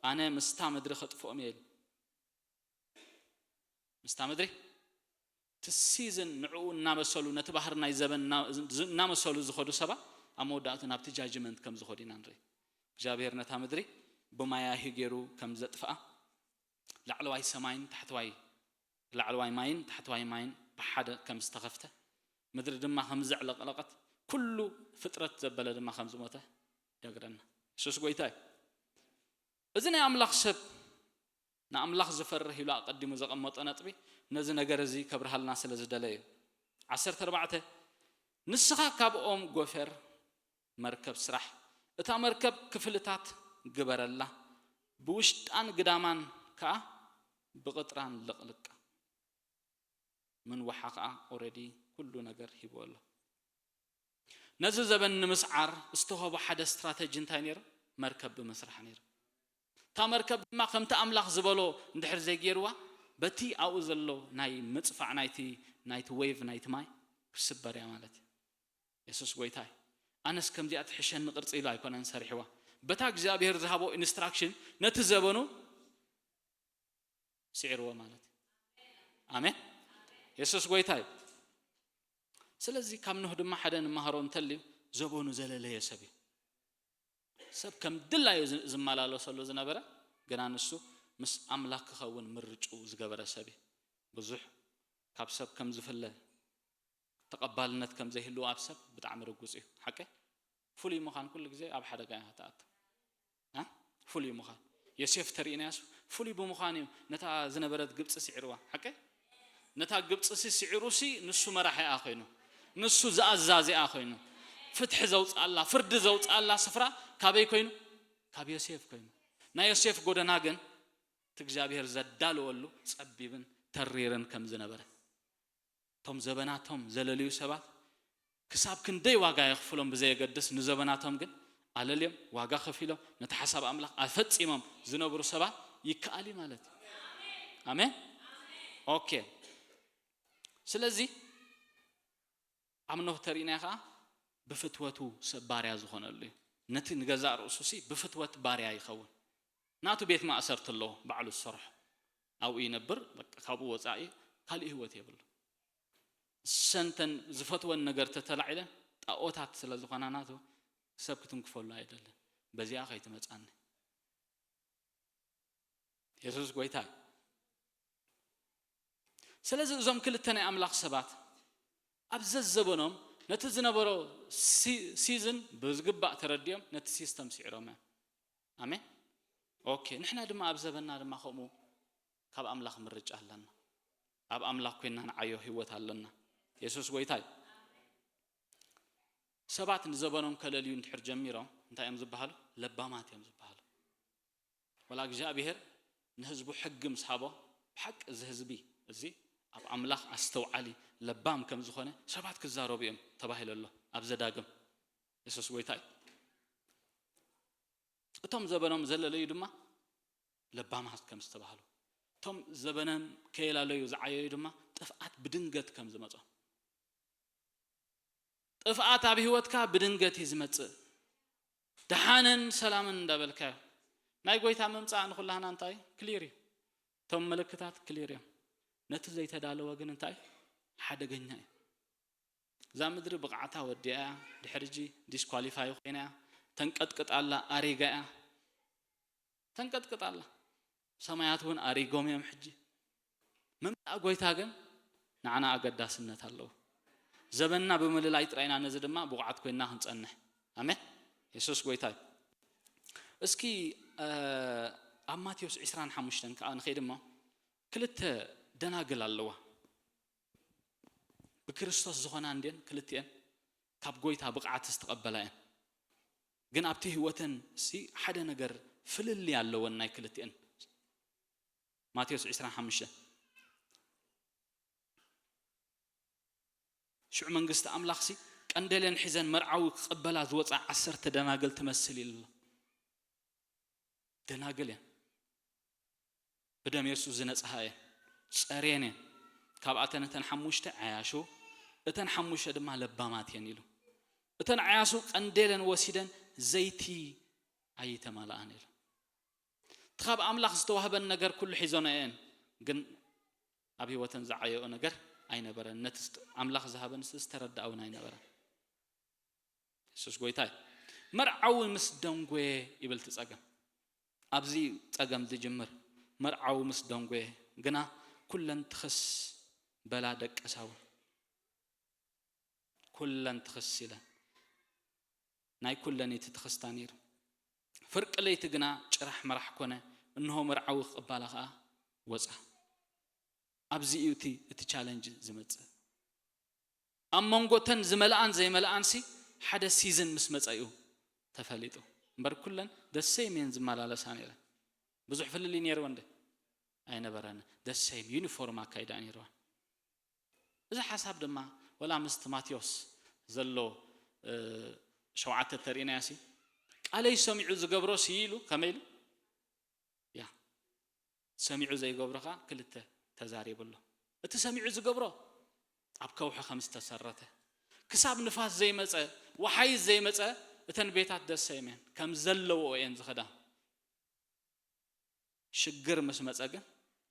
ኣነ ምስታ ምድሪ ኸጥፍኦም እየ ኢሉ። ምስታ ምድሪ፣ እቲ ሲዝን ንዕኡ እናመሰሉ፣ ነቲ ባህሪ ናይ ዘበን እና-፣ እናመሰሉ ዝኸዱ ሰባት፣ ኣብ መወዳእቱ ናብቲ ጃጅመንት ከም ዝኸዱ ኢና ንርኢ። እግዚኣብሔር ነታ ምድሪ ብማያሂ ገይሩ ከም ዘጥፍኣ፣ ላዕለዋይ ሰማይን ታሕተዋይ፣ ላዕለዋይ ማይን ታሕተዋይ ማይን ብሓደ ከም ዝተኸፍተ፣ ምድሪ ድማ ከም ዘዕለቕለቐት፣ ኩሉ ፍጥረት ዘበለ ድማ ከም ዝሞተ ይነግረና። የሱስ ጎይታ እዩ። እዚ ናይ ኣምላኽ ሰብ፣ ንኣምላኽ ዝፈርህ ኢሉ ኣቐዲሙ ዘቐመጦ ነጥቢ፣ ነዚ ነገር እዚ ከብርሃልና ስለ ዝደለየ እዩ። ዓሰርተ ኣርባዕተ፣ ንስኻ ካብ ኦም ጎፈር መርከብ ስራሕ፣ እታ መርከብ ክፍልታት ግበረላ፣ ብውሽጣን ግዳማን ከኣ ብቕጥራን ልቕልቅ። ምን ውሓ ከኣ ኦረዲ ኩሉ ነገር ሂቡ ኣሎ። ነዚ ዘበን ንምስዓር ዝተኸቦ ሓደ ስትራተጂ እንታይ ነይሩ? መርከብ ብምስራሕ ነይሩ። እታ መርከብ ድማ ከምቲ ኣምላኽ ዝበሎ እንድሕር ዘይገይርዋ፣ በቲ ኣብኡ ዘሎ ናይ ምጽፋዕ ናይቲ ናይቲ ዌቭ ናይቲ ማይ ክስበር እያ ማለት እዩ። የሱስ ጎይታ እዩ። ኣነስ ከምዚኣ ትሕሸኒ ቅርጺ ኢሉ ኣይኮነን ሰሪሕዋ። በታ እግዚኣብሔር ዝሃቦ ኢንስትራክሽን ነቲ ዘበኑ ስዒርዎ ማለት እዩ። ኣሜን። የሱስ ጎይታ እዩ። ስለዚ ካብ ኖህ ድማ ሓደ ንመሃሮ እንተልዩ፣ ዘበኑ ዘለለየ ሰብ እዩ። ሰብ ከም ድላዩ ዝ- ዝመላለሰሉ ዝነበረ፣ ግና ንሱ ምስ ኣምላኽ ክኸውን ምርጭኡ ዝገበረ ሰብ እዩ። ብዙሕ ካብ ሰብ ከም ዝፍለ፣ ተቐባልነት ከም ዘይህልዎ ኣብ ሰብ ብጣዕሚ ርጉጽ እዩ። ሓቂ? ፍሉይ ምዃን ኩሉ ግዜ ኣብ ሓደጋ እያ ትኣቱ። እ? ፍሉይ ምዃን። ዮሴፍ ተርእናያስ ፍሉይ ብምዃን እዩ ነታ ዝነበረት ግብፂ ስዒርዋ። ሓቂ? ነታ ግብፂ ሲ ስዒሩ ሲ ንሱ መራሒኣ ኮይኑ፣ ንሱ ዝኣዛዚኣ ኮይኑ፣ ፍትሒ ዘውፅኣላ፣ ፍርዲ ዘውፅኣላ ስፍራ ካበይ ኮይኑ? ካብ ዮሴፍ ኮይኑ። ናይ ዮሴፍ ጎደና ግን እቲ እግዚኣብሔር ዘዳለወሉ ጸቢብን ተሪርን ከም ዝነበረ፣ እቶም ዘበናቶም ዘለልዩ ሰባት ክሳብ ክንደይ ዋጋ የኽፍሎም ብዘየገድስ፣ ንዘበናቶም ግን ኣለልዮም ዋጋ ከፊሎም ነቲ ሓሳብ ኣምላኽ ኣፈጺሞም ዝነብሩ ሰባት ይከኣል እዩ ማለት እዩ። ኣሜን። ኦኬ። ስለዚ ኣብ ኖህ ተሪእናዮ ከኣ ብፍትወቱ ሰብ ባርያ ዝኾነሉ እዩ። ነቲ ንገዛእ ርእሱ ሲ ብፍትወት ባርያ ይኸውን። ናቱ ቤት ማእሰርቲ ኣለዎ፣ ባዕሉ ዝሰርሖ ኣብኡ ይነብር። በቃ ካብኡ ወጻኢ ካልእ ህይወት የብሉ። ሰንተን ዝፈትወን ነገር ተተላዒለን ጣኦታት ስለ ዝኾና ናቱ ሰብ ክትንክፈሉ ኣይደልን። በዚኣ ከይትመጻኒ። የሱስ ጎይታ እዩ። ስለዚ እዞም ክልተ ናይ ኣምላኽ ሰባት ኣብ ዘዘበኖም ነቲ ዝነበሮ ሲ- ሲዝን ብዝግባእ ተረዲኦም ነቲ ሲስተም ስዒሮም እዮም። ኣሜን። ኦኬ፣ ንሕና ድማ ኣብ ዘበንና ድማ ከምኡ ካብ ኣምላኽ ምርጫ ኣለና። ኣብ ኣምላኽ ኮይና ንዓዮ ህይወት ኣለና። የሱስ ጎይታ እዩ። ሰባት ንዘበኖም ከለልዩ እንድሕር ጀሚሮም እንታይ እዮም ዝበሃሉ? ለባማት እዮም ዝበሃሉ። ወላ እግዚኣብሔር ንህዝቡ ሕጊ ምስ ሃቦ፣ ብሓቂ እዚ ህዝቢ እዚ ኣብ ኣምላኽ ኣስተውዓሊ ለባም ከም ዝኾነ ሰባት ክዛረቡ እዮም ተባሂሉ ኣሎ ኣብ ዘዳግም። የሱስ ጎይታ እዩ። እቶም ዘበኖም ዘለለዩ ድማ ለባማት ከም ዝተባህሉ፣ እቶም ዘበኖም ከየላለዩ ዝዓየዩ ድማ ጥፍኣት ብድንገት ከም ዝመጾም። ጥፍኣት ኣብ ህይወትካ ብድንገት እዩ ዝመጽእ። ደሓንን ሰላምን እንዳበልካዮ ናይ ጎይታ ምምጻእ ንኹላህና እንታይ ክሊር እዩ። እቶም ምልክታት ክሊር እዮም። ነቲ ዘይተዳለወ ግን እንታይ ሓደገኛ እዩ። እዛ ምድሪ ብቕዓታ ወዲኣ እያ። ድሕሪ ሕጂ ዲስኳሊፋይ ኮይና እያ። ተንቀጥቅጣላ ኣሪጋ እያ። ተንቀጥቅጣላ። ሰማያት እውን ኣሪጎም እዮም ሕጂ። ምምጻእ ጎይታ ግን ንዓና ኣገዳስነት ኣለዎ። ዘበንና ብምልላይ ጥራይና ነዚ ድማ ብቑዓት ኮይንና ክንጸንሕ። ኣሜን። የሱስ ጎይታ እዩ። እስኪ እ፣ ኣብ ማቴዎስ ዕስራን ሓሙሽተን ከዓ ንኸይድ እሞ ክልተ ደናግል ኣለዋ። ብክርስቶስ ዝኾና እንድየን ክልቲኤን ካብ ጎይታ ብቕዓት ዝተቐበላ እየን። ግን ኣብቲ ህይወተን ሲ ሓደ ነገር ፍልልይ ኣለወን ናይ ክልቲኤን። ማቴዎስ ዕስራን ሓሙሽተን ሽዑ መንግስቲ ኣምላኽሲ ቀንደለን ሒዘን መርዓዊ ክቕበላ ዝወፃ ዓሰርተ ደናግል ትመስል ኢሉ ኣሎ። ደናግል እየን። ብደም የሱስ ዝነጽሃ እየን። ጸርየን እየን። ካብኣተን እተን ሓሙሽተ ዓያሹ፣ እተን ሓሙሽተ ድማ ለባማት እየን ኢሉ። እተን ዓያሹ ቀንዴለን ወሲደን ዘይቲ ኣይተማልኣን ኢሉ። እቲ ካብ ኣምላኽ ዝተዋህበን ነገር ኩሉ ሒዞን እየን፣ ግን ኣብ ህይወተን ዝዓየኦ ነገር ኣይነበረን። ነቲ ዝት-፣ ኣምላኽ ዝሃበን ዝተረድኣ እውን ኣይነበረን። የሱስ ጎይታ እዩ። መርዓዊ ምስ ደንጎየ ይብል እቲ ጸገም። ኣብዚ ጸገም ዝጅምር መርዓዊ ምስ ደንጎየ ግና ኩለን ትኽስ በላ ደቂ ሳውል። ኩለን ትኽስ ኢለን። ናይ ኩለን እቲ ትኽስታ ነይሩ። ፍርቂ ለይቲ ግና ጭራሕ መራሕ ኮነ። እንሆ መርዓዊ ክቕባላ ኸኣ ወጻ። ኣብዚ እዩ እቲ እቲ ቻለንጅ ዝመጽእ። ኣብ መንጎ እተን ዝመልኣን ዘይመልኣንሲ ሓደ ሲዝን ምስ መጸ እዩ ተፈሊጡ። እምበር ኩለን ደሰይም እየን ዝመላለሳ ነይረን። ብዙሕ ፍልልይ ነይርዎ እንደ ኣይነበረን። The same uniform ኣካይዳ ነይርዋ። እዚ ሓሳብ ድማ ወላ ምስቲ ማቴዎስ ዘሎ ሸውዓተ ተርእናያ ሲ ቃለይ ሰሚዑ ዝገብሮ ሲ ኢሉ ከመይ ኢሉ ያ ሰሚዑ ዘይገብሮ ከዓ ክልተ ተዛሪቡ ኣሎ። እቲ ሰሚዑ ዝገብሮ ኣብ ከውሒ ከም ዝተሰረተ ክሳብ ንፋስ ዘይመፀ ወሓይዝ ዘይመፀ እተን ቤታት ደሰ የመን ከም ዘለዎ እየን ዝኸዳ። ሽግር ምስ መፀ ግን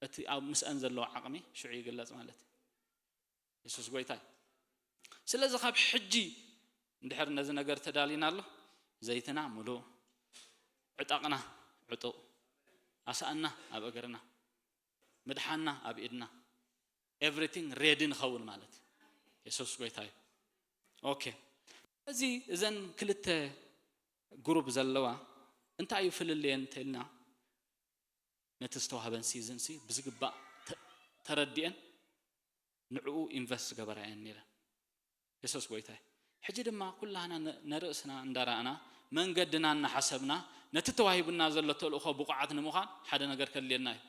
እቲ ኣብ ምስአን ዘለዎ ዓቕሚ ሽዑ ይግለፅ ማለት እዩ። የሱስ ጎይታ እዩ። ስለዚ ካብ ሕጂ እንድሕር ነዚ ነገር ተዳሊና ኣሎ ዘይትና ሙሉእ ዕጣቕና ዕጡቕ ኣሳእና ኣብ እግርና ምድሓና ኣብ ኢድና everything ready ንኸውን ማለት እዩ። የሱስ ጎይታ እዩ። ኦኬ እዚ እዘን ክልተ ግሩፕ ዘለዋ እንታይ እዩ ፍልልየን እንተልና ነቲ ዝተዋህበን ሲዝን ሲ ብዝግባእ ተረዲአን ንዕኡ ኢንቨስት ዝገበራ እየን ነይረን። የሱስ ጎይታ እዩ። ሕጂ ድማ ኩላህና ነርእስና እንዳረኣና መንገድና እናሓሰብና ነቲ ተዋሂቡና ዘሎ ተልእኾ ብቑዓት ንምዃን ሓደ ነገር ከድልየና እዩ።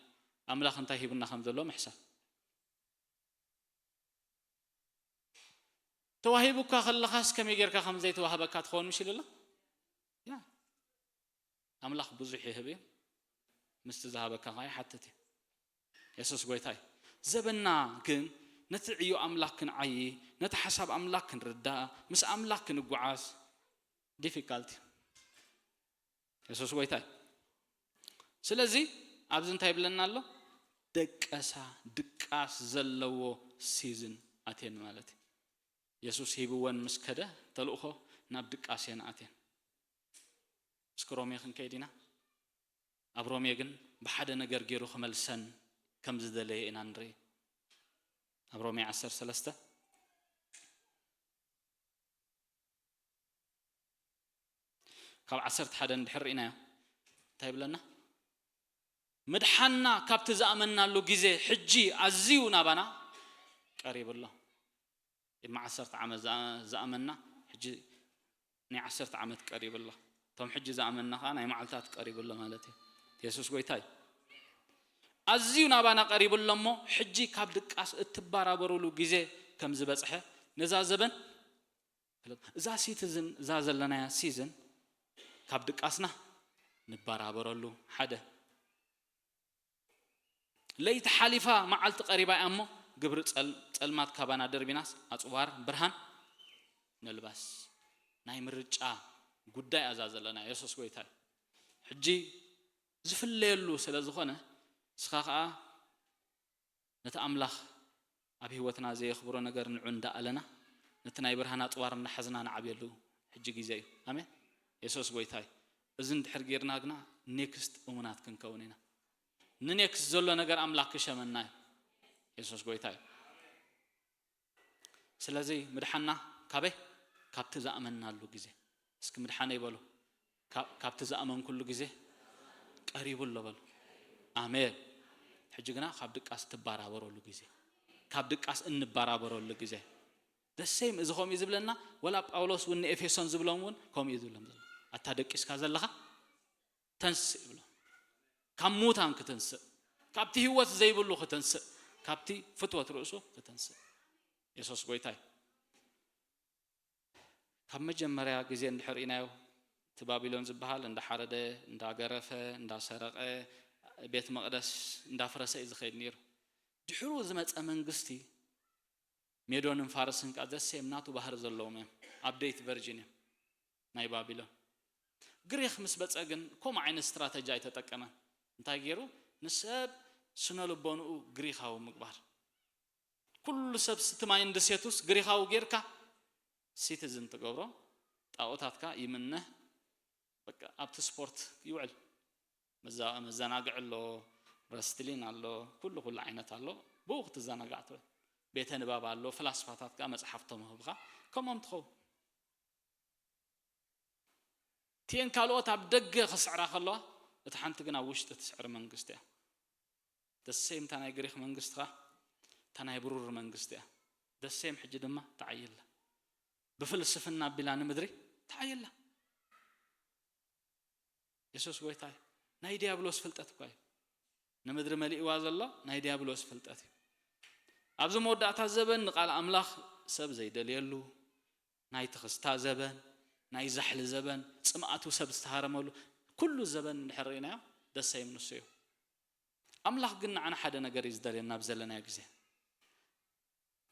ኣምላኽ እንታይ ሂቡና ከም ዘሎ ምሕሳብ። ተዋሂቡካ ከለኻስ ከመይ ጌርካ ከም ዘይተዋህበካ ትኸውን ምሽ ኢሉላ። ያ ኣምላኽ ብዙሕ ይህብ እዩ። ምስቲ ዝሃበካ ኸዓ ይሓትት እዩ። የሱስ ጎይታ እዩ። ዘበና ግን ነቲ ዕዮ ኣምላኽ ክንዓዪ፣ ነቲ ሓሳብ ኣምላኽ ክንርዳእ፣ ምስ ኣምላኽ ክንጓዓዝ ዲፊካልት እዩ። የሱስ ጎይታ እዩ። ስለዚ ኣብዚ እንታይ ይብለና ኣሎ? ደቀሳ ድቃስ ዘለዎ ሲዝን ኣትየን ማለት እዩ። የሱስ ሂብወን ምስ ከደ ተልእኾ ናብ ድቃስ እየን ኣትየን። እስኪ ሮሜ ክንከይድ ኢና። ኣብ ሮሜ ግን ብሓደ ነገር ገይሩ ክመልሰን ከም ዝደለየ ኢና ንርኢ። ኣብ ሮሜ ዓሰርተ ሰለስተ ካብ ዓሰርተ ሓደ እንድሕር ርኢናዮ እንታይ ይብለና? ምድሓና ካብቲ ዝኣመናሉ ግዜ ሕጂ ኣዝዩ ናባና ቀሪቡ ኣሎ። ቅድሚ ዓሰርተ ዓመት ዝኣ- ዝኣመና ሕጂ ናይ ዓሰርተ ዓመት ቀሪቡ ኣሎ። እቶም ሕጂ ዝኣመና ከዓ ናይ መዓልታት ቀሪቡ ኣሎ ማለት እዩ። የሱስ ጎይታ እዩ። ኣዝዩ ናባና ቀሪቡ ኣሎ እሞ ሕጂ ካብ ድቃስ እትባራበሩሉ ግዜ ከም ዝበፅሐ ነዛ ዘበን እዛ ሲቲዝን እዛ ዘለናያ ሲዝን ካብ ድቃስና ንበራበረሉ ሓደ ለይቲ ሓሊፋ መዓልቲ ቀሪባ እያ እሞ ግብሪ ጸል- ጸልማት ካባና ደርቢናስ ኣጽዋር ብርሃን ንልበስ። ናይ ምርጫ ጉዳይ ኣዛ ዘለና የሱስ ጎይታ እዩ። ሕጂ ዝፍለየሉ ስለ ዝኾነ ንስኻ ኸዓ ነቲ ኣምላኽ ኣብ ህይወትና ዘየኽብሮ ነገር ንዑ እንዳኣለና ነቲ ናይ ብርሃን ኣጽዋር እናሓዝና ንዓብየሉ ሕጂ ግዜ እዩ። ኣሜን። የሱስ ጎይታ እዩ። እዚ እንድሕር ጌርና ግና ኔክስት እሙናት ክንከውን ኢና። ንኔክስት ዘሎ ነገር ኣምላኽ ክሸመና እዩ። የሱስ ጎይታ እዩ። ስለዚ ምድሓና ካበይ? ካብቲ ዝኣመናሉ ግዜ። እስኪ ምድሓነይ በሉ። ካብ- ካብቲ ዝኣመንኩሉ ግዜ ቀሪቡ ኣሎ በሉ። ኣሜን። ሕጂ ግና ካብ ድቃስ ትባራበረሉ ግዜ፣ ካብ ድቃስ እንባራበረሉ ግዜ። ደሴም እዚ ከምኡ እዩ ዝብለና። ወላ ጳውሎስ እውን ንኤፌሶን ዝብሎም እውን ከምኡ እዩ ዝብሎም ዘሎ። ኣታ ደቂስካ ዘለኻ ተንስእ ይብሎ። ካብ ሙታን ክትንስእ፣ ካብቲ ህይወት ዘይብሉ ክትንስእ፣ ካብቲ ፍትወት ርእሱ ክትንስእ። የሱስ ጎይታ እዩ። ካብ መጀመርያ ግዜ እንድሕር ኢናዮ እቲ ባቢሎን ዝበሃል እንዳሓረደ፣ እንዳገረፈ፣ እንዳሰረቐ፣ ቤት መቕደስ እንዳፍረሰ እዩ ዝኸይድ ነይሩ። ድሕሩ ዝመፀ መንግስቲ ሜዶንን ፋርስን ከዓ ዘሴም ናቱ ባህሪ ዘለዎም እዮም። ኣብ ደይት ቨርጂን እዮም ናይ ባቢሎን። ግሪክ ምስ በፀ ግን ከምኡ ዓይነት ስትራተጂ ኣይተጠቀመን። እንታይ ገይሩ? ንሰብ ስነ ልቦንኡ ግሪካዊ ምግባር። ኩሉ ሰብ ስቲ ማይንድ ሴቱስ ግሪካዊ ጌርካ ሲቲዝን ትገብሮ። ጣዖታትካ ይምነህ። በቃ ኣብቲ ስፖርት ይውዕል። መዛ- መዘናግዒ ኣሎ፣ ረስትሊን ኣሎ፣ ኩሉ ኩሉ ዓይነት ኣሎ። ብኡ ክትዘናጋዕ ትብል። ቤተ ንባብ ኣሎ፣ ፍላስፋታት ከዓ መፅሓፍ ተምህብኻ ከምኦም ትኸውን። ቲኤን ካልኦት ኣብ ደገ ክስዕራ ከለዋ እታ ሓንቲ ግን ኣብ ውሽጢ ትስዕር መንግስቲ እያ። ደሴም እታ ናይ ግሪክ መንግስቲ ኸዓ እታ ናይ ብሩር መንግስቲ እያ። ደሴም ሕጂ ድማ ተዓይላ ብፍልስፍና ኣቢላ ንምድሪ ተዓይላ። የሱስ ጎይታ እዩ። ናይ ዲያብሎስ ፍልጠት እኳ እዩ። ንምድሪ መሊእዋ ዘሎ ናይ ዲያብሎስ ፍልጠት እዩ። ኣብዚ መወዳእታ ዘበን ንቃል ኣምላኽ ሰብ ዘይደልየሉ፣ ናይ ትኽስታ ዘበን፣ ናይ ዛሕሊ ዘበን፣ ጽምኣቱ ሰብ ዝተሃረመሉ፣ ኩሉ ዘበን እንድሕር ርኢናዮ ደስ ኣይምንሱ እዩ። ኣምላኽ ግን ንዓና ሓደ ነገር እዩ ዝደልየና ኣብ ዘለናዮ ግዜ።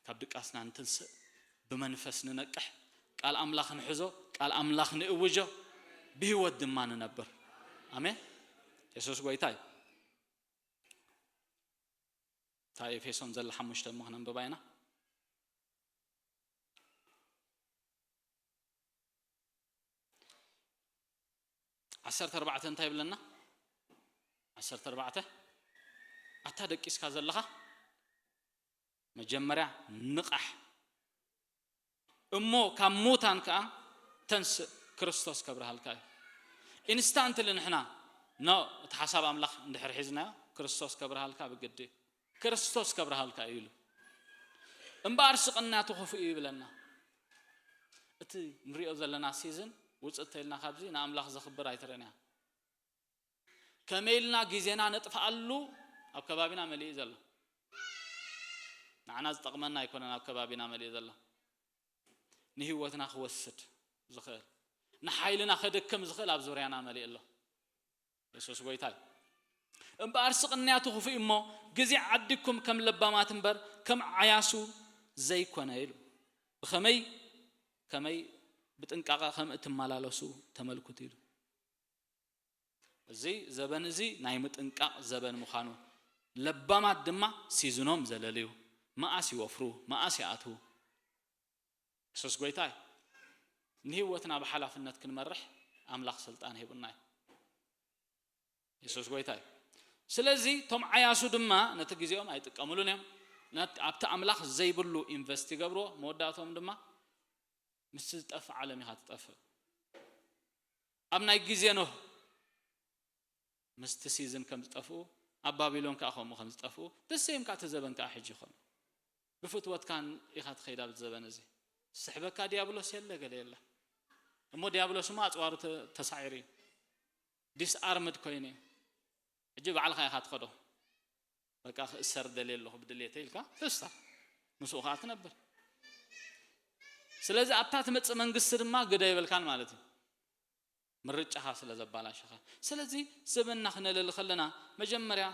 ካብ ድቃስና እንትንስእ፣ ብመንፈስ ንነቅሕ፣ ቃል ኣምላኽ ንሕዞ፣ ቃል ኣምላኽ ንእውጆ፣ ብህይወት ድማ ንነብር። ኣሜን። የሱስ ጎይታ እዩ። እታ ኤፌሶን ዘላ ሓሙሽተ እሞ ክነንብባ ኢና። ዓሰርተ ኣርባዕተ እንታይ ይብለና? ዓሰርተ ኣርባዕተ፣ ኣታ ደቂስካ ዘለኻ መጀመርያ ንቓሕ፣ እሞ ካብ ሙታን ከኣ ተንስእ፣ ክርስቶስ ከብርሃልካ እዩ። ኢንስታንትሊ ንሕና ኖ፣ እቲ ሓሳብ ኣምላኽ እንድሕር ሒዝናዮ፣ ክርስቶስ ከብርሃልካ ብግዲ እዩ። ክርስቶስ ከብርሃልካ እዩ ኢሉ። እምበኣር ስቕናቱ ክፉእ እዩ ይብለና። እቲ ንሪኦ ዘለና ሲዝን ውፅእ ተይልና ካብዚ ንኣምላኽ ዘኽብር ኣይትርእንያ። ከመይ ኢልና ግዜና ነጥፍኣሉ ኣብ ከባቢና መሊኡ ዘሎ። ንዓና ዝጠቕመና ኣይኮነን ኣብ ከባቢና መሊኡ ዘሎ። ንህይወትና ክወስድ ዝኽእል፣ ንሓይልና ከደክም ዝኽእል ኣብ ዙርያና መሊኡ ኣሎ። የሱስ ጎይታ እዩ። እምበኣር ስቕንያቱ ክፉእ እሞ፣ ግዜ ዓዲግኩም ከም ለባማት እምበር ከም ዓያሱ ዘይኮነ ኢሉ። ብኸመይ ከመይ ብጥንቃቐ ከም እትመላለሱ ተመልክቱ ኢሉ። እዚ ዘበን እዚ ናይ ምጥንቃቕ ዘበን ምዃኑ፣ ለባማት ድማ ሲዝኖም ዘለልዩ፣ መኣስ ይወፍሩ፣ መኣስ ይኣትዉ። የሱስ ጎይታ እዩ። ንህይወትና ብሓላፍነት ክንመርሕ ኣምላኽ ስልጣን ሂቡና እዩ። የሱስ ጎይታ እዩ። ስለዚ እቶም ዓያሱ ድማ ነቲ ግዜኦም ኣይጥቀምሉን እዮም። ነት-፣ ኣብቲ ኣምላኽ ዘይብሉ ኢንቨስት ይገብርዎ፣ መወዳእቶም ድማ ምስቲ ዝጠፍእ ዓለም ኢኻ ትጠፍእ። ኣብ ናይ ግዜ ኖህ ምስቲ ሲዝን ከም ዝጠፍኡ፣ ኣብ ባቢሎን ከኣ ከምኡ ከም ዝጠፍኡ፣ ደሰይም ከኣ እቲ ዘበን ከኣ ሕጂ ይኾን። ብፍትወትካን ኢኻ ትኸይድ ኣብዚ ዘበን እዚ። ዝስሕበካ ዲያብሎስ የለ፣ ገለ የለ። እሞ ዲያብሎስ እሞ ኣጽዋሩ ተ-፣ ተሳዒሩ እዩ። ዲስኣርምድ ኮይኑ እዩ። ሕጂ ባዕልኻ ኢኻ ትኸዶ። በቃ ክእሰር ደልየ ኣለኹ ብድሌተ ኢልካ ተስታ። ምስኡ ኸኣ ትነብር። ስለዚ ኣብታ ትመጽእ መንግስቲ ድማ ግደ ይበልካን ማለት እዩ። ምርጫኻ ስለ ዘባላሸኻ። ስለዚ ዘበንና ክነለሊ ከለና መጀመርያ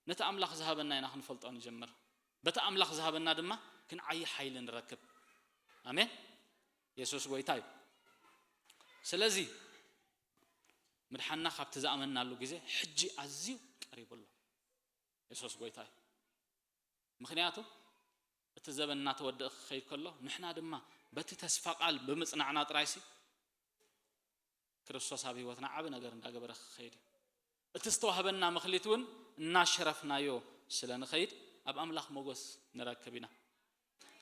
ነቲ ኣምላኽ ዝሃበና ኢና ክንፈልጦ ንጀምር። በቲ ኣምላኽ ዝሃበና ድማ ክንዓዪ ሓይሊ ንረክብ። ኣሜን። የሱስ ጎይታ እዩ። ስለዚ ምድሓንና ካብቲ ዝኣመንናሉ ግዜ ሕጂ ኣዝዩ ቀሪቡ ኣሎ። የሱስ ጎይታ እዩ። ምኽንያቱ እቲ ዘበን እናተወደአ ክኸይድ ከሎ፣ ንሕና ድማ በቲ ተስፋ ቃል ብምጽናዕና ጥራይሲ፣ ክርስቶስ ኣብ ህይወትና ዓቢ ነገር እንዳገበረ ክኸይድ እዩ። እቲ ዝተዋህበና መኽሊት እውን እናሸረፍናዮ ስለ ንኸይድ፣ ኣብ ኣምላኽ ሞገስ ንረክብ ኢና።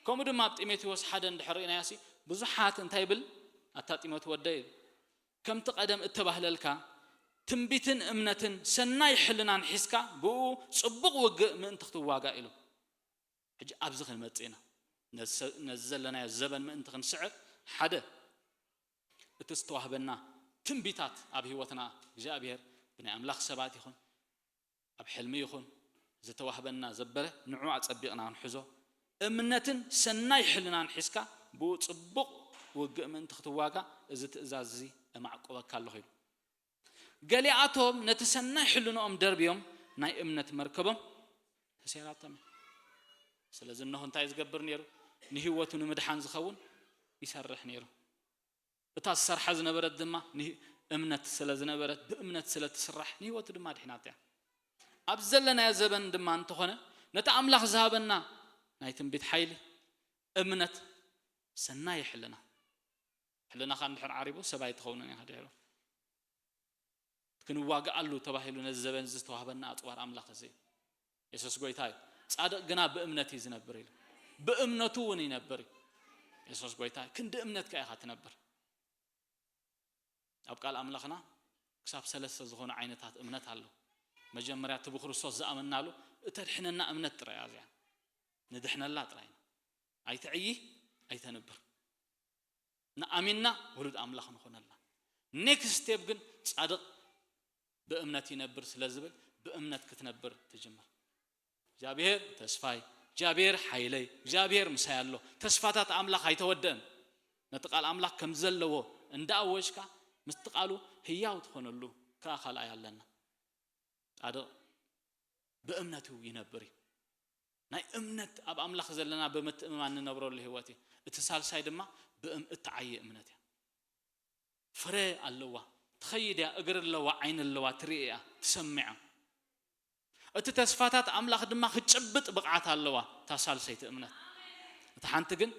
ከምኡ ድማ ኣብ ጢሞቴዎስ ሓደ እንድሕር ርኢናዮሲ፣ ብዙሓት እንታይ ይብል? ኣታ ጢሞቴ ወደይ፣ ከምቲ ቀደም እተባህለልካ፣ ትንቢትን እምነትን ሰናይ ሕልናን ሒዝካ፣ ብኡ ጽቡቕ ውግእ ምእንቲ ክትዋጋእ ኢሉ። ሕጂ ኣብዚ ክንመጽእ ኢና። ነዚ ሰ-፣ ነዚ ዘለናዮ ዘበን ምእንቲ ክንስዕር፣ ሓደ፣ እቲ ዝተዋህበና ትንቢታት ኣብ ህይወትና እግዚኣብሔር ብናይ ኣምላኽ ሰባት ይኹን፣ ኣብ ሕልሚ ይኹን፣ ዝተዋህበና ዘበለ ንዑ ኣጸቢቕና ክንሕዞ፣ እምነትን ሰናይ ሕልናን ሒዝካ ብኡ ጽቡቕ ውግእ ምእንቲ ክትዋጋ፣ እዚ ትእዛዝ እዚ እማዕቁበካ ኣለኹ ኢሉ። ገሊኣቶም ነቲ ሰናይ ሕልንኦም ደርብዮም ናይ እምነት መርከቦም ተሰይራቶም እያ። ስለዚ እነሆ እንታይ ዝገብር ነይሩ? ንህይወቱ ንምድሓን ዝኸውን ይሰርሕ ነይሩ። እታ ዝሰርሓ ዝነበረት ድማ ን-፣ እምነት ስለ ዝነበረት፣ ብእምነት ስለ ትስራሕ፣ ንህይወቱ ድማ ድሒናቶ እያ። ኣብ ዘለናዮ ዘበን ድማ እንተኾነ፣ ነቲ ኣምላኽ ዝሃበና ናይ ትንቢት ሓይሊ፣ እምነት፣ ሰናይ ሕልና። ሕልናኻ እንድሕር ዓሪቡ፣ ሰብ ኣይትኸውንን ኢኻ ድሒሩ። ክንዋግኣሉ ተባሂሉ ነዚ ዘበን እዚ ዝተዋህበና ኣጽዋር ኣምላኽ እዚ እዩ። የሱስ ጎይታ እዩ። ጻድቕ ግና ብእምነት እዩ ዝነብር ኢሉ። ብእምነቱ እውን ይነብር እዩ። የሱስ ጎይታ እዩ። ክንዲ እምነትካ ኢኻ ትነብር። ኣብ ቃል ኣምላኽና ክሳብ ሰለስተ ዝኾኑ ዓይነታት እምነት ኣለዉ። መጀመርያ እቲ ብክርስቶስ ዝኣመንናሉ እተድሕነና እምነት ጥራይ እያ እዚኣ። ንድሕነላ ጥራይ። ኣይትዕይ፣ ኣይተንብር። ንኣሚንና ውሉድ ኣምላኽ ንኾነላ። ኔክስት ስቴፕ ግን ጻድቕ ብእምነት ይነብር ስለ ዝብል ብእምነት ክትነብር ትጅምር። እግዚኣብሔር ተስፋይ፣ እግዚኣብሔር ሓይለይ፣ እግዚኣብሔር ምሳይ ኣሎ። ተስፋታት ኣምላኽ ኣይተወደእን። ነቲ ቃል ኣምላኽ ከም ዘለዎ እንዳኣወጅካ ምስቲ ቃሉ ህያው ትኾነሉ ክኣ ካልኣይ ኣለና። ጻድቕ ብእምነቱ ይነብር እዩ። ናይ እምነት ኣብ ኣምላኽ ዘለና ብምትእምማን ንነብረሉ ህይወት እዩ። እቲ ሳልሳይ ድማ ብእም እትዓየ እምነት እያ። ፍረ ኣለዋ፣ ትኸይድ እያ፣ እግሪ ኣለዋ፣ ዓይኒ ኣለዋ፣ ትርኢ እያ፣ ትሰምዕ እያ። እቲ ተስፋታት ኣምላኽ ድማ ክትጭብጥ ብቕዓት ኣለዋ። እታ ሳልሰይቲ እምነት፣ እታ ሓንቲ ግን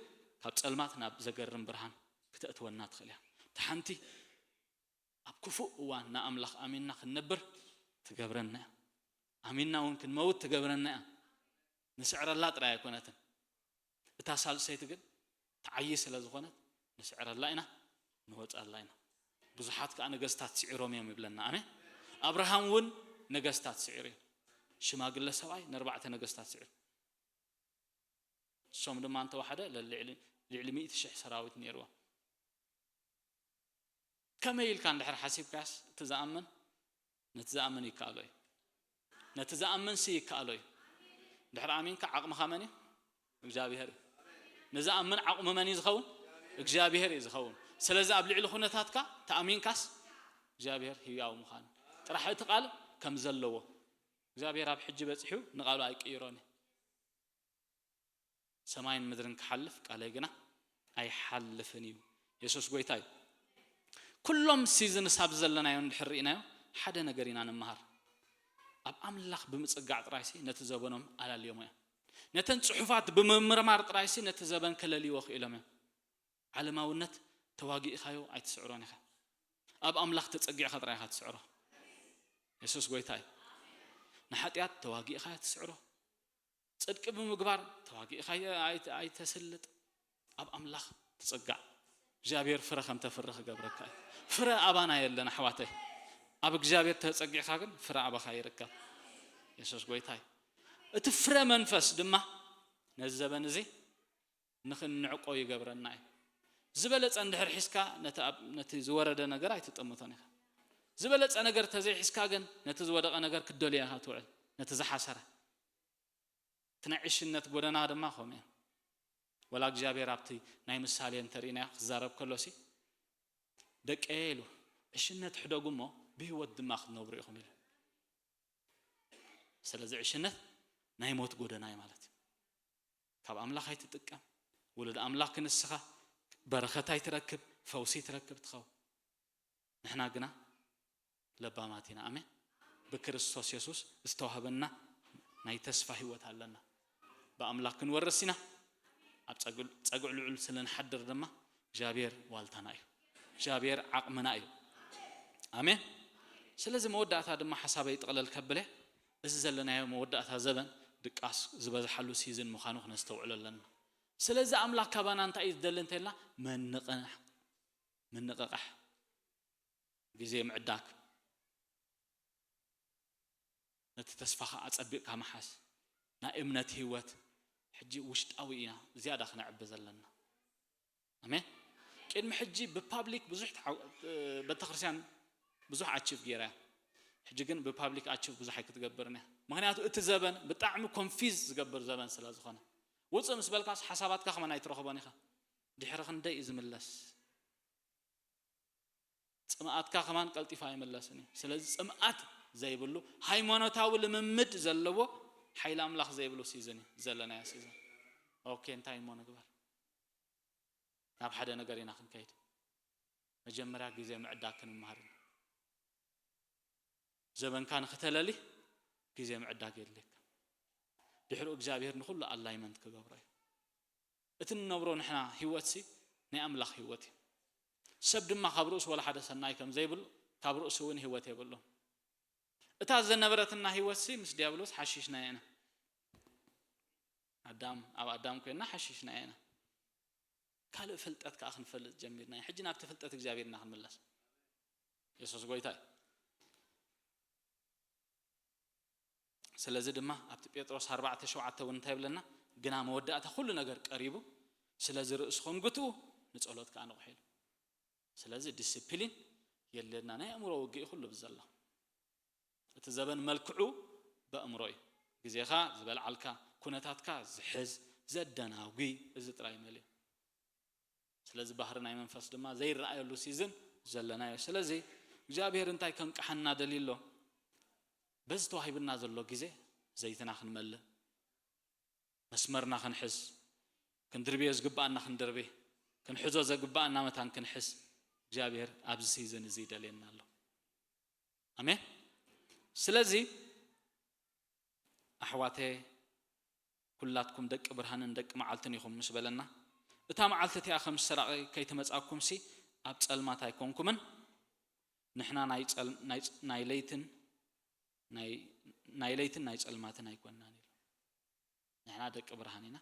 ካብ ጸልማት ናብ ዘገርም ብርሃን ክተእትወና ትኽእል እያ። እታ ሓንቲ ኣብ ክፉእ እዋን ንኣምላኽ ኣሚንና ክንነብር ትገብረና እያ። ኣሚንና እውን ክንመውት ትገብረና እያ። ንስዕረላ ጥራይ ኣይኮነትን። እታ ሳልሰይቲ ግን ትዓዪ ስለ ዝኾነት ንስዕረላ ኢና፣ ንወጸላ ኢና። ብዙሓት ከኣ ነገስታት ስዒሮም እዮም ይብለና። ኣሜን። ኣብርሃም እውን ነገስታት ስዒሩ እዩ። ሽማግለ ሰብኣይ ንኣርባዕተ ነገስታት ስዒሩ። እሶም ድማ እንተወሓደ ልዕሊ ልዕሊ ሚእቲ ሽሕ ሰራዊት ነይርዎ። ከመይ ኢልካ እንድሕር ሓሲብካስ እቲ ዝኣምን ነቲ ዝኣምን ይከኣሎ እዩ። ነቲ ዝኣምን ሲ ይከኣሎ እዩ። እንድሕር ኣሚንካ ዓቕምኻ መን እዩ? እግዚኣብሔር እዩ። ንዝኣምን ዓቕሙ መን እዩ ዝኸውን? እግዚኣብሔር እዩ ዝኸውን። ስለዚ ኣብ ልዕሊ ኩነታትካ ተኣሚንካስ እግዚኣብሔር ህያው ምዃኑ ጥራሕ እቲ ቃል ከም ዘለዎ እግዚኣብሔር ኣብ ሕጂ በጺሑ ንቓሉ ኣይቅይሮን እዩ። ሰማይን ምድርን ክሓልፍ ቃለይ ግና ኣይሓልፍን እዩ። የሱስ ጎይታ እዩ። ኩሎም ሲዝንስ ኣብ ዘለናዮ እንድሕር ርኢናዮ ሓደ ነገር ኢና ንመሃር። ኣብ ኣምላኽ ብምጽጋዕ ጥራይሲ ነቲ ዘበኖም ኣላልዮሞ እዮም። ነተን ጽሑፋት ብምምርማር ጥራይሲ ነቲ ዘበን ከለልይዎ ክኢሎም እዮም። ዓለማውነት ተዋጊእኻዮ ኣይትስዕሮን ኢኻ። ኣብ ኣምላኽ ተጸጊዕካ ጥራይ ኢኻ ትስዕሮ። የሱስ ጎይታ እዩ። ንሓጢኣት ተዋጊእኻ ትስዕሮ። ጽድቂ ብምግባር ተዋጊእኻ ኣይ- ኣይተስልጥ። ኣብ ኣምላኽ ትጽጋዕ። እግዚኣብሔር ፍረ ከም ተፍሪ ክገብረካ እዩ። ፍረ ኣባና የለን ኣሕዋተይ። ኣብ እግዚኣብሔር ተጸጊዕካ ግን ፍረ ኣባኻ ይርከብ። የሱስ ጎይታ እዩ። እቲ ፍረ መንፈስ ድማ ነዚ ዘበን እዚ ንኽንዕቆ ይገብረና እዩ። ዝበለጸ እንድሕር ሒዝካ ነቲ ኣብ- ነቲ ዝወረደ ነገር ኣይትጠምቶን ኢኻ። ዝበለጸ ነገር ተዘይሒዝካ ግን ነቲ ዝወደቐ ነገር ክትደልዮ ኢኻ ትውዕል። ነቲ ዝሓሰረ እቲ ናይ ዕሽነት ጎደና ድማ ከምኡ እዩ። ወላ እግዚኣብሔር ኣብቲ ናይ ምሳሌ እንተርኢና ክዛረብ ከሎሲ ደቀየ ኢሉ ዕሽነት ሕደጉ እሞ ብህይወት ድማ ክትነብሩ ኢኹም ኢሉ። ስለዚ ዕሽነት ናይ ሞት ጎደና እዩ ማለት እዩ። ካብ ኣምላኽ ኣይትጥቀም። ውሉድ ኣምላኽ ክንስኻ በረኸት ኣይትረክብ፣ ፈውሲ ትረክብ ትኸውን። ንሕና ግና ለባማት ኢና። ኣሜን። ብክርስቶስ የሱስ ዝተዋህበና ናይ ተስፋ ህይወት ኣለና። ብኣምላኽ ክንወርስ ኢና። ኣብ ጸግዕ- ጸግዕ ልዑል ስለ ንሓድር ድማ እግዚኣብሔር ዋልታና እዩ። እግዚኣብሔር ዓቕምና እዩ። ኣሜን። ስለዚ መወዳእታ ድማ ሓሳበይ ጥቕለል ከብለ፣ እዚ ዘለናዮ መወዳእታ ዘበን ድቃስ ዝበዝሓሉ ሲዝን ምዃኑ ክነስተውዕሎ ኣለና። ስለዚ ኣምላኽ ካባና እንታይ እዩ ዝደሊ እንተልና፣ መንቕሕ ምንቕቓሕ፣ ግዜ ምዕዳግ፣ ነቲ ተስፋኻ ኣጸቢቕካ ምሓዝ፣ ናይ እምነት ህይወት። ሕጂ ውሽጣዊ ኢና ዝያዳ ክነዕቢ ዘለና። ኣሜን። ቅድሚ ሕጂ ብፓብሊክ ብዙሕ ተዓው- ቤተክርስትያን ብዙሕ ኣቺቭ ገይራ እያ። ሕጂ ግን ብፓብሊክ ኣቺቭ ብዙሕ ኣይክትገብርን እያ። ምክንያቱ እቲ ዘበን ብጣዕሚ ኮንፊዝ ዝገብር ዘበን ስለ ዝኾነ፣ ውፅእ ምስ በልካስ ሓሳባትካ ከማን ኣይትረኽቦን ኢኻ። ድሕሪ ክንደይ እዩ ዝምለስ? ጽምኣትካ ከማን ቀልጢፉ ኣይምለስን እዩ። ስለዚ ጽምኣት ዘይብሉ ሃይማኖታዊ ልምምድ ዘለዎ ሓይሊ ኣምላኽ ዘይብሉ ሲዝን እዩ ዘለናዮ ሲዝን። ኦኬ፣ እንታይ እሞ ንግበር? ናብ ሓደ ነገር ኢና ክንከይድ። መጀመርያ ግዜ ምዕዳግ ክንመሃር ኢና። ዘበንካ ንክተለሊ ግዜ ምዕዳግ የድልየካ። ድሕሪኡ እግዚኣብሔር ንኹሉ ኣላይመንት ክገብሮ እዩ። እቲ ንነብሮ ንሕና ህይወትሲ ናይ ኣምላኽ ህይወት እዩ። ሰብ ድማ ካብ ርእሱ ወላ ሓደ ሰናይ ከም ዘይብሉ ካብ ርእሱ እውን ህይወት የብሉን። እታ ዝነበረትና ህይወትሲ ምስ ዲያብሎስ ሓሺሽናያ ኢና። ኣዳም ኣብ ኣዳም ኮይንና ሓሺሽናያ ኢና። ካልእ ፍልጠት ከኣ ክንፈልጥ ጀሚርና ኢና። ሕጂ ናብቲ ፍልጠት እግዚኣብሔር ኢና ክንምለስ። የሱስ ጎይታ እዩ። ስለዚ ድማ ኣብቲ ጴጥሮስ ኣርባዕተ ሸውዓተ እውን እንታይ ይብለና? ግና መወዳእታ ኩሉ ነገር ቀሪቡ፣ ስለዚ ርእስኹም ግትኡ፣ ንጸሎት ከኣ ንቑሑ ኢሉ። ስለዚ ዲስፕሊን የድልየና። ናይ ኣእምሮ ውግእ እዩ ኩሉ ብዘሎ። እቲ ዘበን መልክዑ በእምሮ እዩ። ግዜኻ ዝበልዓልካ፣ ኩነታትካ ዝሕዝ፣ ዘደናጉ፣ እዚ ጥራይ መሊኡ። ስለዚ ባህሪ ናይ መንፈስ ድማ ዘይረኣየሉ ሲዝን ዘለናዮ። ስለዚ እግዚኣብሔር እንታይ ከንቅሓና ደልዩ ኣሎ? በዚ ተዋሂብና ዘሎ ግዜ ዘይትና ክንመልእ፣ መስመርና ክንሕዝ፣ ክንድርብዮ ዝግብኣና ክንድርቢ፣ ክንሕዞ ዘግብኣና መታን ክንሕዝ እግዚኣብሔር ኣብዚ ሲዝን እዚ ይደልየና ኣሎ። ኣሜን። ስለዚ ኣሕዋተ፣ ኩላትኩም ደቂ ብርሃንን ደቂ መዓልትን ኢኹም ምስ በለና፣ እታ መዓልቲ እቲኣ ከም ሰራቒ ከይትመጻኩምሲ ኣብ ጸልማት ኣይኮንኩምን። ንሕና ናይ ጸል-፣ ናይ ጸ-፣ ናይ ለይትን ናይ፣ ናይ ለይትን ናይ ጸልማትን ኣይኮንናን ኢሉ። ንሕና ደቂ ብርሃን ኢና፣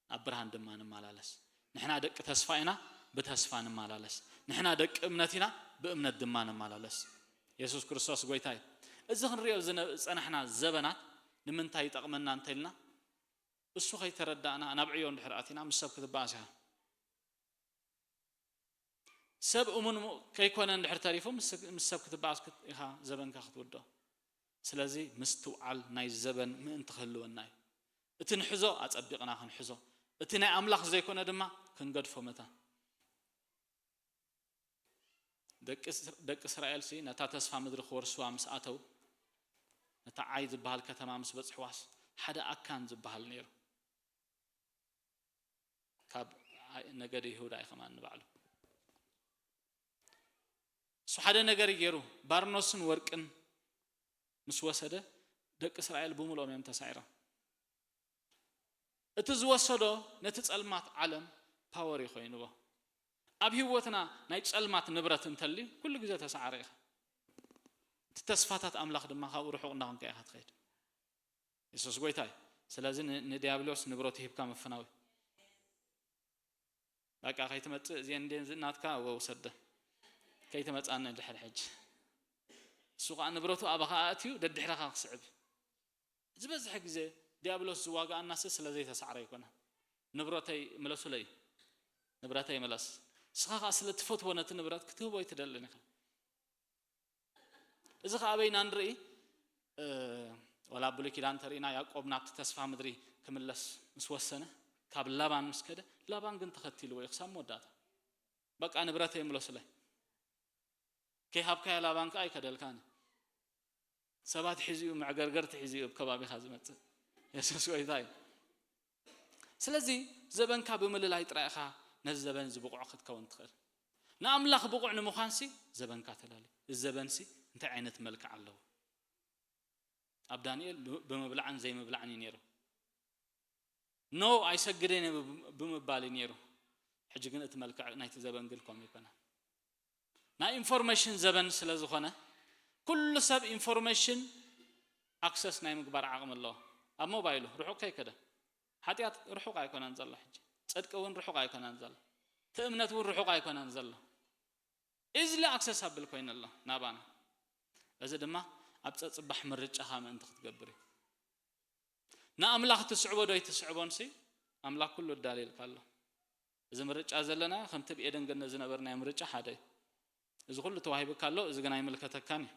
ኣብ ብርሃን ድማ ንመላለስ። ንሕና ደቂ ተስፋ ኢና፣ ብተስፋ ንመላለስ። ንሕና ደቂ እምነት ኢና፣ ብእምነት ድማ ንመላለስ። የሱስ ክርስቶስ ጎይታ እዩ። እዚ ክንሪኦ ዝነ-፣ ዝጸናሕና ዘበናት ንምንታይ ይጠቕመና እንተኢልና፣ እሱ ከይተረዳእና ናብ ዕዮ እንድሕር ኣቲና ምስ ሰብ ክትበኣስ ኢኻ። ሰብ እሙን ሙ-፣ ከይኮነ እንድሕር ተሪፉ ምስ፣ ምስ ሰብ ክትበኣስ ክት-፣ ኢኻ ዘበንካ ክትውድኦ። ስለዚ ምስትውዓል ናይ ዘበን ምእንቲ ክህልወና እዩ። እቲ ንሕዞ ኣጸቢቕና ክንሕዞ፣ እቲ ናይ ኣምላኽ ዘይኮነ ድማ ክንገድፎ መታን። ደቂ እስ-፣ ደቂ እስራኤልሲ ነታ ተስፋ ምድሪ ክወርስዋ ምስ ኣተው፣ ነታ ዓይ ዝበሃል ከተማ ምስ በጽሕዋስ፣ ሓደ ኣካን ዝበሃል ነይሩ። ካብ ዓይ-፣ ነገደ ይሁዳ እዩ ከማን ንባዕሉ። እሱ ሓደ ነገር እዩ ገይሩ፣ ባርኖስን ወርቅን ምስ ወሰደ፣ ደቂ እስራኤል ብምልኦም እዮም ተሳዒሮም። እቲ ዝወሰዶ ነቲ ጸልማት ዓለም ፓወር እዩ ኮይንዎ። ኣብ ህይወትና ናይ ጸልማት ንብረት እንተልዩ፣ ኩሉ ግዜ ተሳዓረ ኢኻ። እቲ ተስፋታት ኣምላኽ ድማ ካብኡ ርሑቕ እናኾንካ ኢኻ ትኸይድ። የሱስ ጎይታ እዩ። ስለዚ ን-፣ ንዲያብሎስ ንብረቱ ሂብካ ምፍናው እዩ። በቃ ከይትመጽእ እዚአን እንድየን ዝናትካ፣ እወ ውሰደ። ከይትመጻኒ ድሕር ሕጂ። እሱ ኸኣ ንብረቱ ኣባኻ ኣእትዩ ደድሕረኻ ክስዕብ። ዝበዝሕ ግዜ ዲያብሎስ ዝዋግኣናሲ ስለ ዘይተሳዕረ ኣይኮነን። ንብረተይ ምለሱለይ፣ ንብረተይ ምለስ። ንስኻ ኸኣ ስለ ትፈትዎ ነቲ ንብረት ክትህቦ ኣይትደልን ኢኻ። እዚ ኸኣ ኣበይና ንርኢ? እ፣ ወላ ኣብ ብሉይ ኪዳን ተርኢና ያዕቆብ ናብቲ ተስፋ ምድሪ ክምለስ ምስ ወሰነ፣ ካብ ላባን ምስ ከደ፣ ላባን ግን ተኸቲልዎ እዩ ክሳብ መወዳእታ። በቃ ንብረተይ ምለሱለይ። ከይሃብካዮ ላባን ከኣ ኣይከደልካን እዩ። ሰባት ሒዙ እዩ፣ መዕገርገርቲ ሒዙ እዩ ኣብ ከባቢኻ ዝመጽእ። የሱስ ጎይታ እዩ። ስለዚ ዘበንካ ብምልላይ ጥራይ ኢኻ ነዚ ዘበን እዚ ብቑዕ ክትከውን ትኽእል። ንኣምላኽ ብቑዕ ንምዃንሲ ዘበንካ ተላሊ። እዚ ዘበንሲ እንታይ ዓይነት መልክዕ ኣለዎ? ኣብ ዳንኤል ብ-፣ ብምብላዕን ዘይምብላዕን እዩ ነይሩ። ኖ ኣይሰግድን እየ ብ-፣ ብምባል እዩ ነይሩ። ሕጂ ግን እቲ መልክዕ ናይቲ ዘበን ግን ከምኡ ኣይኮነን። ናይ ኢንፎርሜሽን ዘበን ስለ ዝኾነ፣ ኩሉ ሰብ ኢንፎርሜሽን ኣክሰስ ናይ ምግባር ዓቕሚ ኣለዎ። ኣብ ሞባይሉ ርሑቕ ከይከደ። ሓጢኣት ርሑቕ ኣይኮነን ዘሎ ሕጂ። ጽድቂ እውን ርሑቕ ኣይኮነን ዘሎ። እቲ እምነት እውን ርሑቕ ኣይኮነን ዘሎ። ኢዝሊ ኣክሰሳብል ኮይኑ ኣሎ ናባና። እዚ ድማ ኣብ ጸጽባሕ ምርጫኻ ምእንቲ ክትገብር እዩ። ንኣምላኽ ትስዕቦ ዶ ኣይትስዕቦንሲ፣ ኣምላኽ ኩሉ ኣዳልዩልካ ኣሎ። እዚ ምርጫ ዘለና ከምቲ ኣብ ኤደን ገነት ዝነበርናዮ ምርጫ ሓደ እዩ። እዚ ኩሉ ተዋሂቡካ ኣሎ፣ እዚ ግን ኣይምልከተካን እዩ።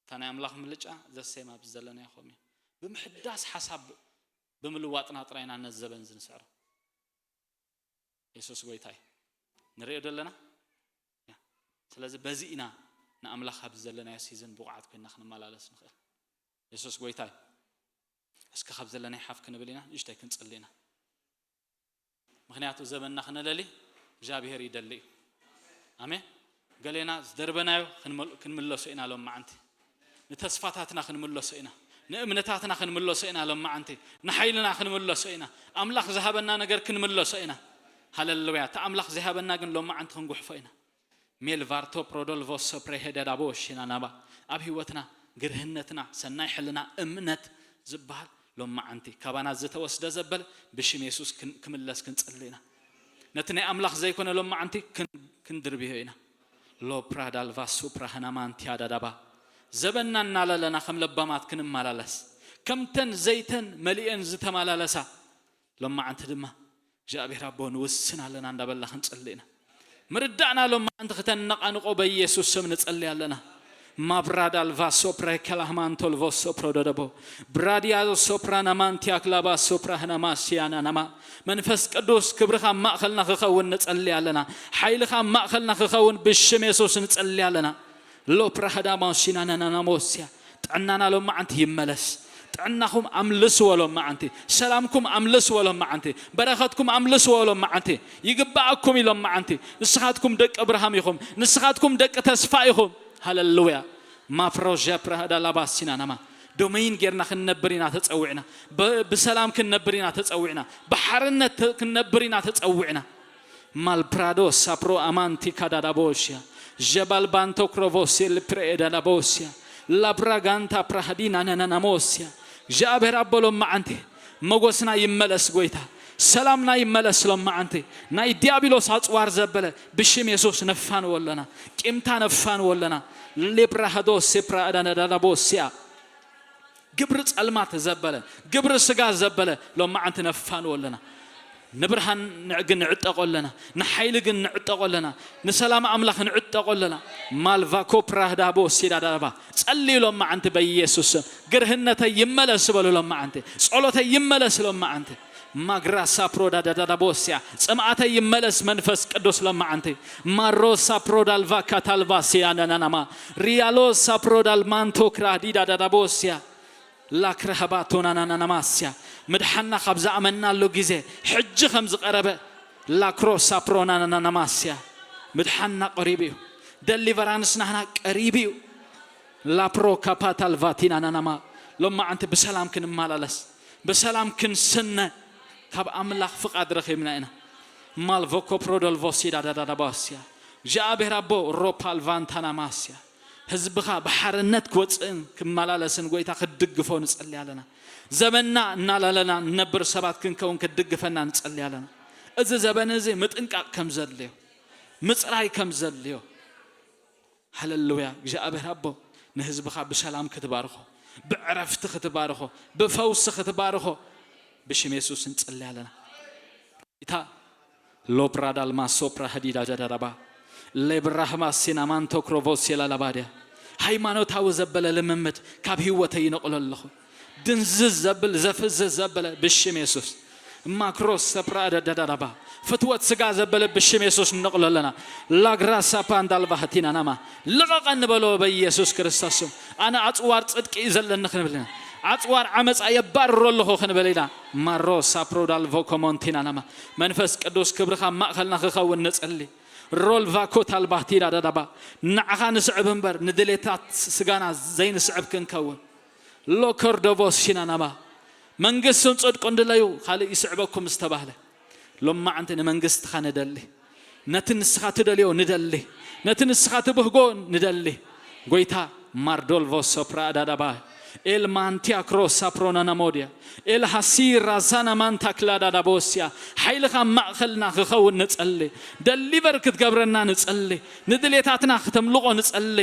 እታ ናይ ኣምላኽ ምልጫ ዘሴም ኣብዚ ዘለናዮ ከምኡ እዩ። ብምሕዳስ ሓሳብ ብምልዋጥና ጥራይ ኢና ነዚ ዘበን እዚ ንስዕሮ። የሱስ ጎይታ እዩ። ንሪኦ ዶ ኣለና? ያ። ስለዚ በዚ ኢና ንኣምላኽ ኣብዚ ዘለናዮ ሲዝን ብቑዓት ኮይና ክንመላለስ ንኽእል። የሱስ ጎይታ እዩ። እስኪ ካብ ዘለናይ ሓፍ ክንብል ኢና፣ ንእሽተይ ክንጽሊ ኢና። ምኽንያቱ ዘበንና ክነለሊ እግዚኣብሔር ይደሊ እዩ። ኣሜን። ገሌና ዝደርበናዮ ክንመል-፣ ክንምለሶ ኢና ሎማዓንቲ። ንተስፋታትና ክንምለሶ ኢና። ንእምነታትና ክንምለሶ ኢና ሎማዓንቲ። ንሓይልና ክንምለሶ ኢና። ኣምላኽ ዝሃበና ነገር ክንምለሶ ኢና። ሃለሉያ። እቲ ኣምላኽ ዝሃበና ግን ሎማዓንቲ ክንጉሕፎ ኢና። ሜልቫርቶ ፕሮዶልቮ ሰፕሬሄ ደዳቦ ሽናናባ። ኣብ ህይወትና፣ ግርህነትና፣ ሰናይ ሕልና፣ እምነት ዝበሃል ሎማዓንቲ ካባና ዝተወስደ ዘበለ ብሽም የሱስ ክን-፣ ክምለስ ክንጽሊ ኢና። ነቲ ናይ ኣምላኽ ዘይኮነ ሎማዓንቲ ክን-፣ ክንድርብዮ ኢና። ሎፕራ ዳልቫ ሱፕራ ህናማንቲያ ዳዳባ። ዘበንና እናለለና ከም ለባማት ክንመላለስ፣ ከምተን ዘይተን መሊኤን ዝተመላለሳ ሎማዓንቲ ድማ እግዚኣብሔር ኣቦ ንውስን ኣለና እንዳበልና ክንጽሊ ኢና። ምርዳእና ሎማዓንቲ ክተነቓንቆ በኢየሱስ ስም ንጸሊ ኣለና። ማብራዳልቫ ሶፕራ ከላህማንቶልቮ ሶፕሮ ደደቦ ብራዲያዞ ሶፕራ ናማንቲያክላባ ሶፕራ ህናማ ሲያና ናማ መንፈስ ቅዱስ ክብርኻ ኣብ ማእኸልና ክኸውን ንጸሊ ኣለና። ሓይልኻ ኣብ ማእኸልና ክኸውን ብሽም የሱስ ንጸሊ ኣለና። ሎፕራ ህዳማ ሲናናናናሞስያ ጥዕናና ሎማዓንቲ ይመለስ። ጥዕናኹም ኣምልስዎ ሎማዓንቲ። ሰላምኩም ኣምልስዎ ሎማዓንቲ። በረኸትኩም ኣምልስዎ ሎማዓንቲ። ይግባኣኩም እዩ ሎማዓንቲ። ንስኻትኩም ደቂ እብርሃም ኢኹም። ንስኻትኩም ደቂ ተስፋ ኢኹም። ሃለሉያ። ማፍሮዣ ፕራሃዳ ላባሲና ናማ ዶመይን ጌርና ክንነብር ኢና ተጸዊዕና። ብ- ብሰላም ክንነብር ኢና ተጸዊዕና። ብሓርነት ተ- ክንነብር ኢና ተጸዊዕና። ማልፕራዶ ሳፕሮ ኣማንቲ ካዳዳቦሽያ ጀባል ባንቶ ክሮቮሴ ልፕሬ ዳዳቦስያ ላብራጋንታ ፕራሃዲና ነነናሞስያ እግዚኣብሔር ኣቦ ሎማዓንቲ መጎስና ይመለስ ጎይታ። ሰላምና ይመለስ ሎማዓንቲ። ናይ ዲያብሎስ ኣጽዋር ዘበለ ብሽም የሱስ ነፋንዎ ኣለና። ቂምታ ነፋንዎ ኣለና። ሌብራሃዶ ሴፕራ ዳዳዳቦስያ ግብሪ ጸልማት ዘበለ ግብሪ ስጋ ዘበለ ሎማዓንቲ ነፋንዎ ኣለና። ንብርሃን ንዕግ ንዕጠቆ ኣለና። ንሓይሊ ግን ንዕጠቆ ኣለና። ንሰላም ኣምላኽ ንዕጠቆ ኣለና። ማልቫኮ ፕራህዳቦ ሲዳዳባ ጸልዩ ሎማዓንቲ በኢየሱስ ስም ግርህነተይ ይመለስ በሉ ሎማዓንቲ። ጸሎተይ ይመለስ ሎማዓንቲ። ማግራ ሳፕሮ ዳዳዳዳቦስያ ጽምኣተይ ይመለስ መንፈስ ቅዱስ ሎማዓንቲ። ማሮ ሳፕሮ ዳልቫ ካታልቫ ሲያ ነናናማ ሪያሎ ሳፕሮ ዳልማንቶ ክራዲ ዳዳዳቦስያ ላክረሃባቶናናናማስያ ምድሓና ካብ ዝኣመናሉ ግዜ ሕጂ ከም ዝቐረበ ላክሮሳ ፕሮናናናማስያ ምድሓና ቀሪቡ እዩ። ደሊቨራንስ ናህና ቀሪቡ እዩ። ላፕሮ ካፓታል ቫቲናናናማ ሎማዓንቲ ብሰላም ክንመላለስ ብሰላም ክንስነ ካብ ኣምላኽ ፍቓድ ረኺብና ኢና። ማልቮኮ ፕሮዶልቮሲዳዳዳዳባስያ እግዚኣብሔር ኣቦ ሮፓልቫንታናማስያ ህዝብኻ ብሓርነት ክወፅእን ክመላለስን ጎይታ ክትድግፎ ንጸሊ ኣለና። ዘበንና እናላለና ንነብር ሰባት ክንከውን ክትድግፈና ንጸሊ ኣለና። እዚ ዘበን እዚ ምጥንቃቕ ከም ዘድልዮ ምፅራይ ከም ዘድልዮ ሃለሉያ እግዚኣብሔር ኣቦ ንህዝብኻ ብሰላም ክትባርኾ ብዕረፍቲ ክትባርኾ ብፈውሲ ክትባርኾ ብሽም የሱስ ንጸሊ ኣለና። ኢታ ሎፕራ ዳልማ ሶፕራ ህዲዳ ጃዳዳባ ሌብራህማ ሲናማንቶ ክሮቮስ የላላባድያ ሃይማኖታዊ ዘበለ ልምምድ ካብ ህይወተይ ይነቕሎ ኣለኹ። ድንዝዝ ዘብል ዘፍዝዝ ዘበለ ብሽም የሱስ ማክሮስ ሰፕራ ደደዳዳባ ፍትወት ስጋ ዘበለ ብሽም የሱስ ንነቕሎ ኣለና። ላግራ ሳፓ እንዳልባህቲና ናማ ልቐቐ ንበሎ በኢየሱስ ክርስቶስ ስም። ኣነ ኣፅዋር ፅድቂ እዩ ዘለኒ ክንብል ኢና። ኣፅዋር ዓመፃ የባርሮ ኣለኹ ክንብል ኢና። ማሮ ሳፕሮ ዳልቮ ኮሞንቲና ናማ መንፈስ ቅዱስ ክብርኻ ኣብ ማእኸልና ክኸውን ንፅሊ። ሮል ቫኮት ኣልባህቲና ዳዳባ ንዓኻ ንስዕብ እምበር ንድሌታት ስጋና ዘይንስዕብ ክንከውን ሎከርዶቮስ ሺናናማ መንግስትን ጽድቁን ድለዩ ካልእ ይስዕበኩም ዝተባህለ ሎማዓንቲ ንመንግስትኻ ንደሊ። ነቲ ንስኻ ትደልዮ ንደሊ። ነቲ ንስኻ ትብህጎ ንደሊ። ጎይታ ማርዶልቮ ሶፕራ ኣዳዳባ ኤል ማንቲያ ክሮሳ ፕሮናና ሞድያ ኤል ሃሲ ራዛና ማንታ ክላዳዳቦስያ ሓይልኻ ማእኸልና ክኸውን ንጸሊ። ደሊቨር ክትገብረና ንጸሊ። ንድሌታትና ክተምልቖ ንጸሊ።